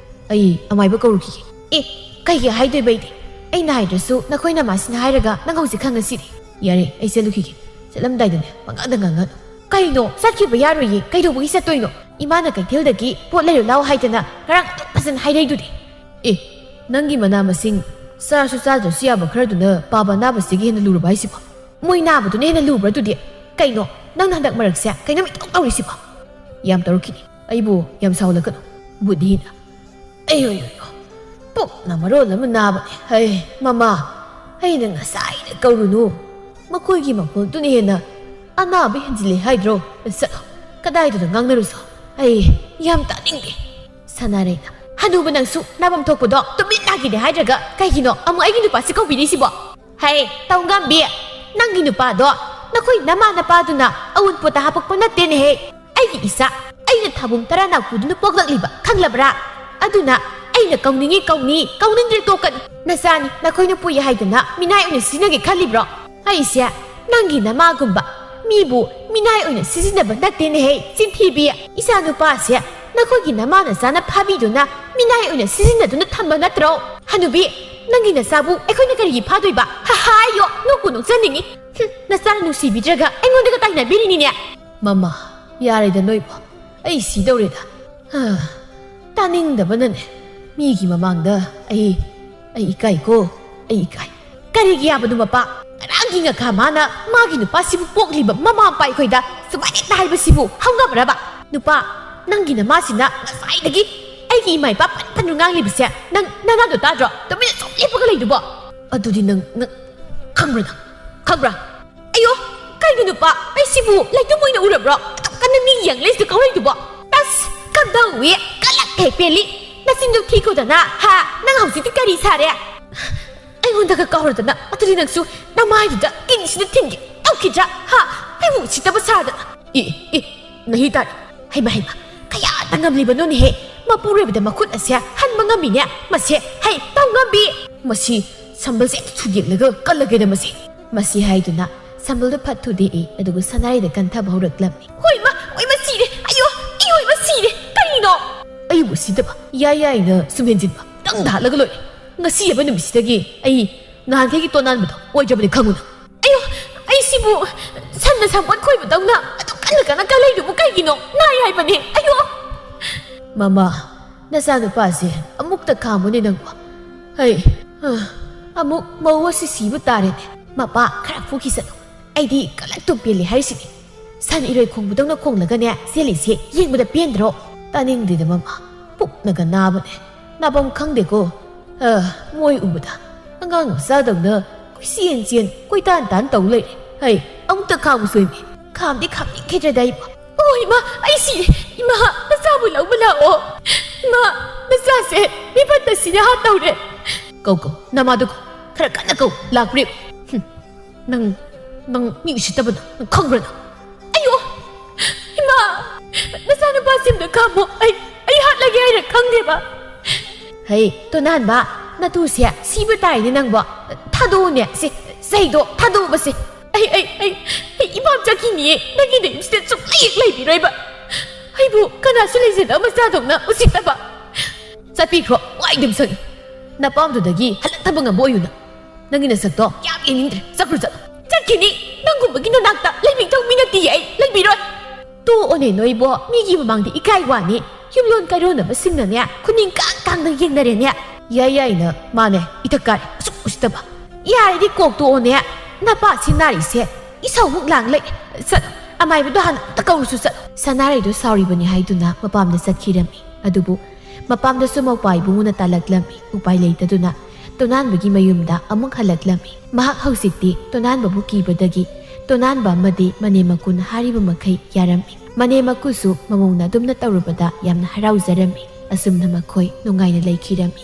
ꯑꯩ ꯑꯃꯥꯏꯕ ꯀꯧꯔꯨꯈꯤꯒꯦ꯫ ꯑꯦ, ꯀꯩꯒꯤ ꯍꯥꯏꯗꯣꯏꯕ ꯑꯩꯗꯤ? ꯑꯩꯅ ꯍꯥꯏꯗ꯭ꯔꯁꯨ ꯅꯈꯣꯏ ꯅꯃꯥꯁꯤꯅ ꯍꯥꯏꯔꯒ ꯅꯪ ꯍꯧꯖꯤꯛ ꯈꯪꯉꯁꯤꯗꯤ꯫ ꯌꯥꯔꯦ, ꯑꯩ ꯆꯠꯂꯨꯈꯤꯒꯦ꯫ ꯆꯠꯂꯝꯗꯥꯏꯗꯅꯦ ꯄꯉꯥꯡꯗ ꯉꯥꯡꯉꯛꯑꯅꯨ꯫ ꯀꯩꯅꯣ? ꯆꯠꯈꯤꯕ ꯌꯥꯔꯣꯏꯌꯦ꯫ ꯀꯩꯗꯧꯕꯒꯤ ꯆꯠꯇꯣꯏꯅꯣ? ꯏꯃꯥꯅ ꯀꯩꯊꯦꯜꯗꯒꯤ ꯄꯣꯠ ꯂꯩꯔꯨ ꯂꯥꯎ ꯍꯥꯏꯗꯅ ꯉꯔꯥꯡ ꯑꯗꯨꯛ ꯐꯖꯅ ꯍꯥꯏꯔꯛꯏꯗꯨꯗꯤ꯫ ꯑꯦ, ꯅꯪꯒꯤ ꯃꯅꯥ ꯃꯁꯤꯡ ꯆꯥꯔꯁꯨ ꯆꯥꯗ꯭ꯔꯁꯨ ꯌꯥꯕ ꯈꯔꯗꯨꯅ ꯄꯥꯕ ꯑꯅꯥꯕꯁꯤꯒꯤ ꯍꯦꯟꯅ ꯂꯨꯔꯕ ꯍꯥꯏꯁꯤꯕꯣ? ꯃꯣꯏ ꯅꯥꯕꯗꯨꯅ ꯍꯦꯟꯅ ꯂꯨꯕ꯭ꯔꯥ ꯑꯗꯨꯗꯤ? ꯀꯩꯅꯣ, ꯅꯪꯅ ꯍꯟꯗꯛ ꯃꯔꯛꯁꯦ ꯀꯩꯅꯣꯝ ꯏꯇꯧ ꯇꯧꯔꯤꯁꯤꯕꯣ? ꯌꯥꯝ ꯇꯧꯔꯛꯈꯤꯅꯤ꯫ ꯑꯩꯕꯨ ꯌꯥꯝ ꯁꯥꯎꯍꯜꯂꯛꯀꯅꯨ, ꯕꯨꯙꯤꯅ꯫ ꯑꯩ, ꯑꯣꯏ, ꯑꯣꯏ, ꯑꯣꯏ꯫ ꯄꯨꯛꯅ ꯃꯔꯣꯜ ꯑꯃ ꯅꯥꯕꯅꯦ꯫ ꯍꯩ, ꯃꯃꯥ, ꯑꯩꯅ ꯉꯁꯥꯏꯅ ꯀꯧꯔꯨꯅꯨ꯫ ꯃꯈꯣꯏꯒꯤ ꯃꯈꯣꯜꯗꯨꯅ ꯍꯦꯟꯅ ꯑꯅꯥꯕ ꯍꯦꯟꯖꯤꯜꯂꯦ ꯍꯥꯏꯗ꯭ꯔꯣ? ꯆꯠꯂꯣ, ꯀꯗꯥꯏꯗꯨꯗ ꯉꯥꯡꯅꯔꯨꯁꯣ꯫ ꯑꯩ ꯌꯥꯝ ꯇꯥꯅꯤꯡꯗꯦ꯫ ꯁꯅꯥꯔꯩꯅ, ꯍꯅꯨꯕ ꯅꯪꯁꯨ ꯅꯥꯐꯝ ꯊꯣꯛꯄꯗꯣ ꯇꯨꯃꯤꯟ ꯂꯥꯛꯈꯤꯗꯦ ꯍꯥꯏꯗ꯭ꯔꯒ ꯀꯩꯒꯤꯅꯣ ꯑꯃꯨꯛ ꯑꯩꯒꯤ ꯅꯨꯄꯥꯁꯤ ꯀꯧꯕꯤꯔꯤꯁꯤꯕꯣ? ꯍꯩ, ꯇꯧꯉꯝꯕꯤ, ꯅꯪꯒꯤ ꯅꯨꯄꯥꯗꯣ ꯅꯈꯣꯏ ꯅꯃꯥ ꯅꯄꯥꯗꯨꯅ ꯑꯎꯟꯄꯣꯠꯇ ꯍꯥꯄꯛꯄ ꯅꯠꯇꯦꯅꯦꯍꯦ꯫ ꯑꯩꯒꯤ ꯏꯆꯥ, ꯑꯩꯅ ꯊꯥꯕꯨꯡ ꯇꯔꯥ ꯅꯥꯎꯀꯨꯗꯨꯅ ꯄꯣꯛꯂꯛꯂꯤꯕ, ꯈꯪꯂꯕ꯭ꯔꯥ? ꯑꯗꯨꯅ ꯑꯩꯅ ꯀꯧꯅꯤꯡꯉꯤ ꯀꯧꯅꯤ, ꯀꯧꯅꯤꯡꯗ꯭ꯔꯦ ꯇꯣꯛꯀꯅꯤ꯫ ꯅꯆꯥꯅꯤ, ꯅꯈꯣꯏꯅ ꯄꯣꯛꯏ ꯍꯥꯏꯗꯅ ꯃꯤꯅꯥꯏ ꯑꯣꯏꯅ ꯁꯤꯖꯤꯟꯅꯒꯦ ꯈꯜꯂꯤꯕ꯭ꯔꯣ? ꯑꯩꯁꯦ ꯅꯪꯒꯤ ꯅꯃꯥꯒꯨꯝꯕ ꯃꯤꯕꯨ ꯃꯤꯅꯥꯏ ꯑꯣꯏꯅ ꯁꯤꯖꯤꯟꯅꯕ ꯅꯠꯇꯦꯅꯦꯍꯦ, ꯆꯤꯟꯊꯤꯕꯤ꯫ ꯏꯆꯥ ꯅꯨꯄꯥꯁꯦ ꯅꯈꯣꯏꯒꯤ ꯅꯃꯥ ꯅꯆꯥꯅ ꯐꯥꯕꯤꯗꯨꯅ ꯃꯤꯅꯥꯏ ꯑꯣꯏꯅ ꯁꯤꯖꯤꯟꯅꯗꯨꯅ ꯊꯝꯕ ꯅꯠꯇ꯭ꯔꯣ? ꯍꯅꯨꯕꯤ, ꯅꯪꯒꯤ ꯅꯆꯥꯕꯨ ꯑꯩꯈꯣꯏꯅ ꯀꯔꯤꯒꯤ ꯐꯥꯗꯣꯏꯕ? ꯍꯥ, ꯍꯥꯏꯌꯣ, ꯅꯣꯛꯄꯨ ꯅꯣꯛꯆꯅꯤꯡꯉꯤ꯫ ꯍꯨꯝ, ꯅꯆꯥ ꯅꯨꯡꯁꯤꯕꯤꯗ꯭ꯔꯒ ꯑꯩꯉꯣꯟꯗꯒ ꯇꯥꯏꯅꯕꯤꯔꯤꯅꯤꯅꯦ꯫ ꯃꯃꯥ, ꯌꯥꯔꯦꯗ ꯅꯣꯏꯕꯣ, ꯑꯩ ꯁꯤꯗꯧꯔꯦꯗ꯫ ꯍꯥ, ꯇꯥꯅꯤꯡꯗꯕꯅꯅꯦ꯫ ꯃꯤꯒꯤ ꯃꯃꯥꯡꯗ ꯑꯩ, ꯑꯩ ꯏꯀꯥꯏꯀꯣ, ꯑꯩ ꯏꯀꯥꯏ꯫ ꯀꯔꯤꯒꯤ ꯌꯥꯕꯅꯣ ꯃꯄꯥ? ꯉꯔꯥꯡꯒꯤ ꯉꯈꯥ ꯃꯥꯅ ꯃꯥꯒꯤ ꯅꯨꯄꯥꯁꯤꯕꯨ ꯄꯣꯛꯂꯤꯕ ꯃꯃꯥ ꯃꯄꯥ ꯑꯩꯈꯣꯏꯗ ꯑꯗꯨꯃꯥꯏꯅ ꯍꯦꯛꯇ ꯍꯥꯏꯕꯁꯤꯕꯨ ꯍꯧꯅꯕ꯭ꯔꯕ? ꯅꯨꯄꯥ, ꯅꯪꯒꯤ ꯅꯃꯥꯁꯤꯅ ꯉꯁꯥꯏꯗꯒꯤ ꯑꯩꯒꯤ ꯏꯃꯥ ꯏꯄꯥ ꯐꯟ ꯐꯟ ꯉꯥꯡꯂꯤꯕꯁꯦ ꯅꯪ ꯅꯅꯥꯗꯣ ꯇꯥꯗ꯭ꯔꯣ? ꯇꯨꯃꯤꯟꯅ ꯁꯨꯝ ꯂꯦꯞꯄꯒ ꯂꯩꯗꯨꯕꯣ? ꯑꯗꯨꯗꯤ ꯅꯪ, ꯅꯪ ꯈꯪꯕ꯭ꯔꯥ ꯅꯪ? ꯈꯪꯕ꯭ꯔꯥ? ꯑꯌꯣ, ꯀꯩꯅꯣ ꯅꯨꯄꯥ, ꯑꯩ ꯁꯤꯕꯨ ꯂꯩꯇꯨꯝ ꯑꯣꯏꯅ ꯎꯔꯕ꯭ꯔꯣ? ꯑꯗꯨꯛ ꯀꯟꯅ ꯃꯤ ꯌꯦꯡ ꯂꯩꯁꯤꯗ ꯀꯧꯔꯛꯏꯗꯨꯕꯣ? ꯑꯁ, ꯀꯝꯗꯧꯏ? ꯀꯂꯛ ꯍꯦꯛ ꯄꯦꯜꯂꯤ꯫ ꯅꯆꯤꯟꯗꯨ ꯊꯤꯈꯣꯗꯅ, ꯍꯥ? ꯅꯪ ꯍꯧꯖꯤꯛꯇꯤ ꯀꯔꯤ ꯁꯥꯔꯦ? ꯑꯩꯉꯣꯟꯗꯒ ꯀꯧꯔꯗꯅ, ꯑꯗꯨꯗꯤ ꯅꯪꯁꯨ ꯅꯃꯥꯏꯗꯨꯗ ꯀꯤꯟꯁꯤꯅ ꯊꯤꯟꯒꯦ ꯇꯧꯈꯤꯗ꯭ꯔꯥ? ꯍꯥ? ꯑꯩꯕꯨ ꯎꯁꯤꯠꯇꯕ ꯁꯥꯗꯅ꯫ ꯏ, ꯏ, ꯅꯍꯤ ꯇꯥꯔꯦ꯫ ꯍꯩꯃ, ꯍꯩꯃ, ꯀꯌꯥꯗ ꯉꯝꯂꯤꯕꯅꯣꯅꯦꯍꯦ? ꯃꯄꯨꯔꯣꯏꯕꯗ ꯃꯈꯨꯠ ꯑꯁꯦ ꯍꯟꯕ ꯉꯝꯃꯤꯅꯦ ꯃꯁꯦ꯫ ꯍꯩ, ꯇꯧ ꯉꯝꯕꯤ꯫ ꯃꯁꯤ ꯁꯝꯕꯜꯁꯦ ꯑꯝꯇ ꯊꯨꯗꯦꯛꯂꯒ ꯀꯜꯂꯒꯦꯗ ꯃꯁꯤ꯫ ꯃꯁꯤ ꯍꯥꯏꯗꯨꯅ ꯁꯝꯕꯜꯗꯨ ꯐꯠ ꯊꯨꯗꯦꯛꯏ, ꯑꯗꯨꯒ ꯁꯅꯥꯔꯩꯗ ꯀꯟꯊꯕ ꯍꯧꯔꯛꯂꯝꯃꯤ꯫ ꯍꯣꯏꯃ, ꯍꯣꯏꯃ ꯁꯤꯔꯦ! ꯑꯌꯣ, ꯏꯌꯣꯏꯃ ꯁꯤꯔꯦ! ꯀꯔꯤꯅꯣ? ꯑꯩꯕꯨ ꯁꯤꯗꯕ ꯌꯥꯏ ꯌꯥꯏꯅ ꯁꯨꯝ ꯍꯦꯟꯖꯤꯟꯕ ꯈꯤꯇꯪꯗ ꯍꯥꯠꯂꯒ ꯂꯣꯏꯔꯦ꯫ ꯉꯁꯤ ꯍꯥꯏꯕ ꯅꯨꯃꯤꯠꯁꯤꯗꯒꯤ ꯑꯩ ꯅꯍꯥꯟꯈꯩꯒꯤ ꯇꯣꯅꯥꯟꯕꯗꯣ ꯑꯣꯏꯗ꯭ꯔꯕꯅꯤ ꯈꯪꯉꯨꯅ꯫ ꯑꯌꯣ, ꯑꯩ ꯁꯤꯕꯨ ꯁꯟꯅ ꯁꯥꯄꯣꯠ ꯈꯣꯏꯕꯗꯧꯅ ꯑꯗꯨꯛ ꯀꯟꯅ ꯀꯟꯅ ꯀꯜꯂꯛꯏꯗꯨꯕꯨ ꯀꯩꯒꯤꯅꯣ? ꯅꯥꯏ ꯍꯥꯏꯕꯅꯦ꯫ ꯑꯌꯣ! ꯃꯃꯥ, ꯅꯆꯥꯅꯨꯄꯥꯁꯦ ꯑꯃꯨꯛꯇ ꯈꯥꯝꯃꯨꯅꯦ ꯅꯪꯕꯣ꯫ ꯍꯩ, ꯑ, ꯑꯃꯨꯛ ꯃꯧ ꯑꯁꯤ ꯁꯤꯕ ꯇꯥꯔꯦꯅꯦ꯫ ꯃꯄꯥ, ꯈꯔ ꯐꯨꯈꯤꯁꯅꯨ꯫ ꯑꯩꯗꯤ ꯀꯂꯛꯇꯨꯝ ꯄꯦꯜꯂꯤ ꯍꯥꯏꯔꯤꯁꯤꯅꯦ꯫ ꯁꯟ ꯏꯔꯣꯏ ꯈꯣꯡꯕꯗꯧꯅ ꯈꯣꯡꯂꯒꯅꯦ ꯆꯦꯜꯂꯤꯁꯦ ꯌꯦꯡꯕꯗ ꯄꯦꯟꯗ꯭ꯔꯣ? ꯇꯥꯅꯤꯡꯗꯦꯗ ꯃꯃꯥ, ꯄꯨꯛꯅꯒ ꯅꯥꯕꯅꯦ꯫ ꯅꯥꯐꯝ ꯈꯪꯗꯦꯀꯣ꯫ ꯑ, ꯃꯣꯏ ꯎꯕꯗ ꯑꯉꯥꯡ ꯃꯆꯥꯗꯧꯅ ꯀꯣꯏꯆꯦꯟ ꯆꯦꯟ, ꯀꯣꯏꯇꯥꯟ ꯇꯥꯟ ꯇꯧ ꯂꯩꯔꯦ꯫ ꯍꯩ, ꯑꯃꯨꯛꯇ ꯈꯥꯝꯃꯨ ꯁꯣꯏꯃꯤ꯫ ꯈꯥꯝꯗꯤ ꯈꯥꯝꯅꯤꯡꯈꯤꯗ꯭ꯔꯦꯗ ꯑꯩꯕꯨ꯫ ꯑꯣ ꯏꯃꯥ, ꯑꯩ ꯁꯤꯔꯦ꯫ ꯏꯃꯥ, ꯅꯆꯥꯕꯨ ꯂꯧꯕ ꯂꯥꯛꯑꯣ꯫ ꯏꯃꯥ, ꯅꯆꯥꯁꯦ ꯃꯤꯐꯠꯇ ꯁꯤꯅꯍꯥ ꯇꯧꯔꯦ꯫ ꯀꯧ, ꯀꯧ, ꯅꯃꯥꯗꯨ ꯀꯧ꯫ ꯈꯔ ꯀꯟꯅ ꯀꯧ, ꯂꯥꯛꯄ꯭ꯔꯦ꯫ ꯍꯨꯝ, ꯅꯪ, ꯅꯪ ꯃꯤ ꯎꯁꯤꯠꯇꯕꯗꯣ ꯅꯪ ꯈꯪꯕ꯭ꯔꯥ ꯅꯪ? ꯑꯌꯣ! ꯏꯃꯥ! ꯅꯆꯥꯅꯨꯄꯥꯁꯤꯡꯗ ꯈꯥꯝꯃꯣ꯫ ꯑꯩ, ꯑꯩ ꯍꯥꯠꯂꯒꯦ ꯍꯥꯏꯅ ꯈꯪꯗꯦꯕ꯫ ꯍꯩ, ꯇꯣꯅꯥꯟꯕ, ꯅꯇꯨꯁꯦ ꯁꯤꯕ ꯇꯥꯔꯦꯅꯦ ꯅꯪꯕꯣ꯫ ꯊꯥꯗꯣꯛꯎꯅꯦ, ꯁꯤ ꯆꯩꯗꯣ ꯊꯥꯗꯣꯛꯎꯕꯁꯦ꯫ ꯑꯩ, ꯑꯩ, ꯑꯩ, ꯑꯩ ꯏꯄꯥꯝ ꯆꯠꯈꯤꯅꯤꯌꯦ꯫ ꯅꯪꯒꯤ ꯅꯌꯨꯝꯁꯤꯗ ꯁꯨꯛꯂꯩ ꯍꯦꯛ ꯂꯩꯕꯤꯔꯣꯏꯕ꯫ ꯑꯩꯕꯨ ꯀꯅꯥꯁꯨ ꯂꯩꯖꯗꯕ ꯃꯆꯥꯗꯧꯅ ꯎꯁꯤꯠꯇꯕ꯫ ꯆꯠꯄꯤꯈ꯭ꯔꯣ, ꯋꯥꯏ ꯑꯗꯨꯝ ꯁꯪꯉꯤ꯫ ꯅꯄꯥꯝꯗꯨꯗꯒꯤ ꯍꯜꯂꯛꯇꯕ ꯉꯝꯕ ꯑꯣꯏꯌꯨ ꯅꯪ꯫ ꯅꯪꯒꯤ ꯅꯁꯛꯇꯣ ꯌꯥꯝ ꯌꯦꯡꯅꯤꯡꯗ꯭ꯔꯦ꯫ ꯆꯠꯈ꯭ꯔꯣ, ꯆꯠꯂꯣ꯫ ꯆꯠꯈꯤꯅꯤ꯫ ꯅꯪꯒꯨꯝꯕꯒꯤ ꯅꯅꯥꯛꯇ ꯂꯩꯕꯤꯗꯧ ꯃꯤ ꯅꯠꯇꯤꯌꯦ ꯑꯩ꯫ ꯂꯩꯕꯤꯔꯣꯏ꯫ ꯇꯣꯛꯑꯣꯅꯦ ꯅꯣꯏꯕꯣ, ꯃꯤꯒꯤ ꯃꯃꯥꯡꯗ ꯏꯀꯥꯏ ꯋꯥꯅꯤ꯫ ꯌꯨꯝꯂꯣꯟ ꯀꯥꯏꯔꯣꯟꯅꯕꯁꯤꯡꯅꯅꯦ ꯈꯨꯅꯤꯡ ꯀꯥꯡ ꯀꯥꯡꯗ ꯌꯦꯡꯅꯔꯦꯅꯦ꯫ ꯌꯥꯏ ꯌꯥꯏꯅ ꯃꯥꯅꯦ ꯏꯊꯛ ꯀꯥꯔꯦ꯫ ꯑꯁꯨꯛ ꯎꯁꯤꯠꯇꯕ꯫ ꯌꯥꯔꯗꯤ ꯀꯣꯛ ꯇꯣꯛꯑꯣꯅꯦ꯫ ꯅꯄꯥ ꯁꯤ ꯅꯥꯔꯤꯁꯦ ꯏꯁꯧꯃꯨꯛ ꯂꯥꯡ ꯂꯩ꯫ ꯆꯠꯂꯣ꯫ ꯑꯃꯥꯏꯕꯗꯣ ꯍꯥꯟꯅ ꯑꯝꯇ ꯀꯧꯔꯨꯁꯨ ꯆꯠꯂꯣ꯫ ꯁꯅꯥꯔꯩꯗꯣ ꯁꯥꯎꯔꯤꯕꯅꯤ ꯍꯥꯏꯗꯨꯅ ꯃꯄꯥꯝꯗ ꯆꯠꯈꯤꯔꯝꯃꯤ꯫ ꯑꯗꯨꯕꯨ ꯃꯄꯥꯝꯗꯁꯨ ꯃꯧꯄꯥ ꯏꯕꯨꯡꯉꯣꯅ ꯇꯥꯜꯂꯛꯂꯝꯃꯤ꯫ ꯎꯄꯥꯏ ꯂꯩꯇꯗꯨꯅ ꯇꯣꯅꯥꯟꯕꯒꯤ ꯃꯌꯨꯝꯗ ꯑꯃꯨꯛ ꯍꯜꯂꯛꯂꯝꯃꯤ꯫ ꯃꯍꯥꯛ ꯍꯧꯖꯤꯛꯇꯤ ꯇꯣꯅꯥꯟꯕꯕꯨ ꯀꯤꯕꯗꯒꯤ ꯇꯣꯅꯥꯟꯕ ꯑꯃꯗꯤ ꯃꯅꯦꯝ ꯃꯀꯨꯅ ꯍꯥꯏꯔꯤꯕ ꯃꯈꯩ ꯌꯥꯔꯝꯃꯤ꯫ ꯃꯅꯦꯝ ꯃꯀꯨꯁꯨ ꯃꯃꯧꯅ ꯑꯗꯨꯝꯅ ꯇꯧꯔꯨꯕꯗ ꯌꯥꯝꯅ ꯍꯔꯥꯎꯖꯔꯝꯃꯤ꯫ ꯑꯁꯨꯝꯅ ꯃꯈꯣꯏ ꯅꯨꯡꯉꯥꯏꯅ ꯂꯩꯈꯤꯔꯝꯃꯤ꯫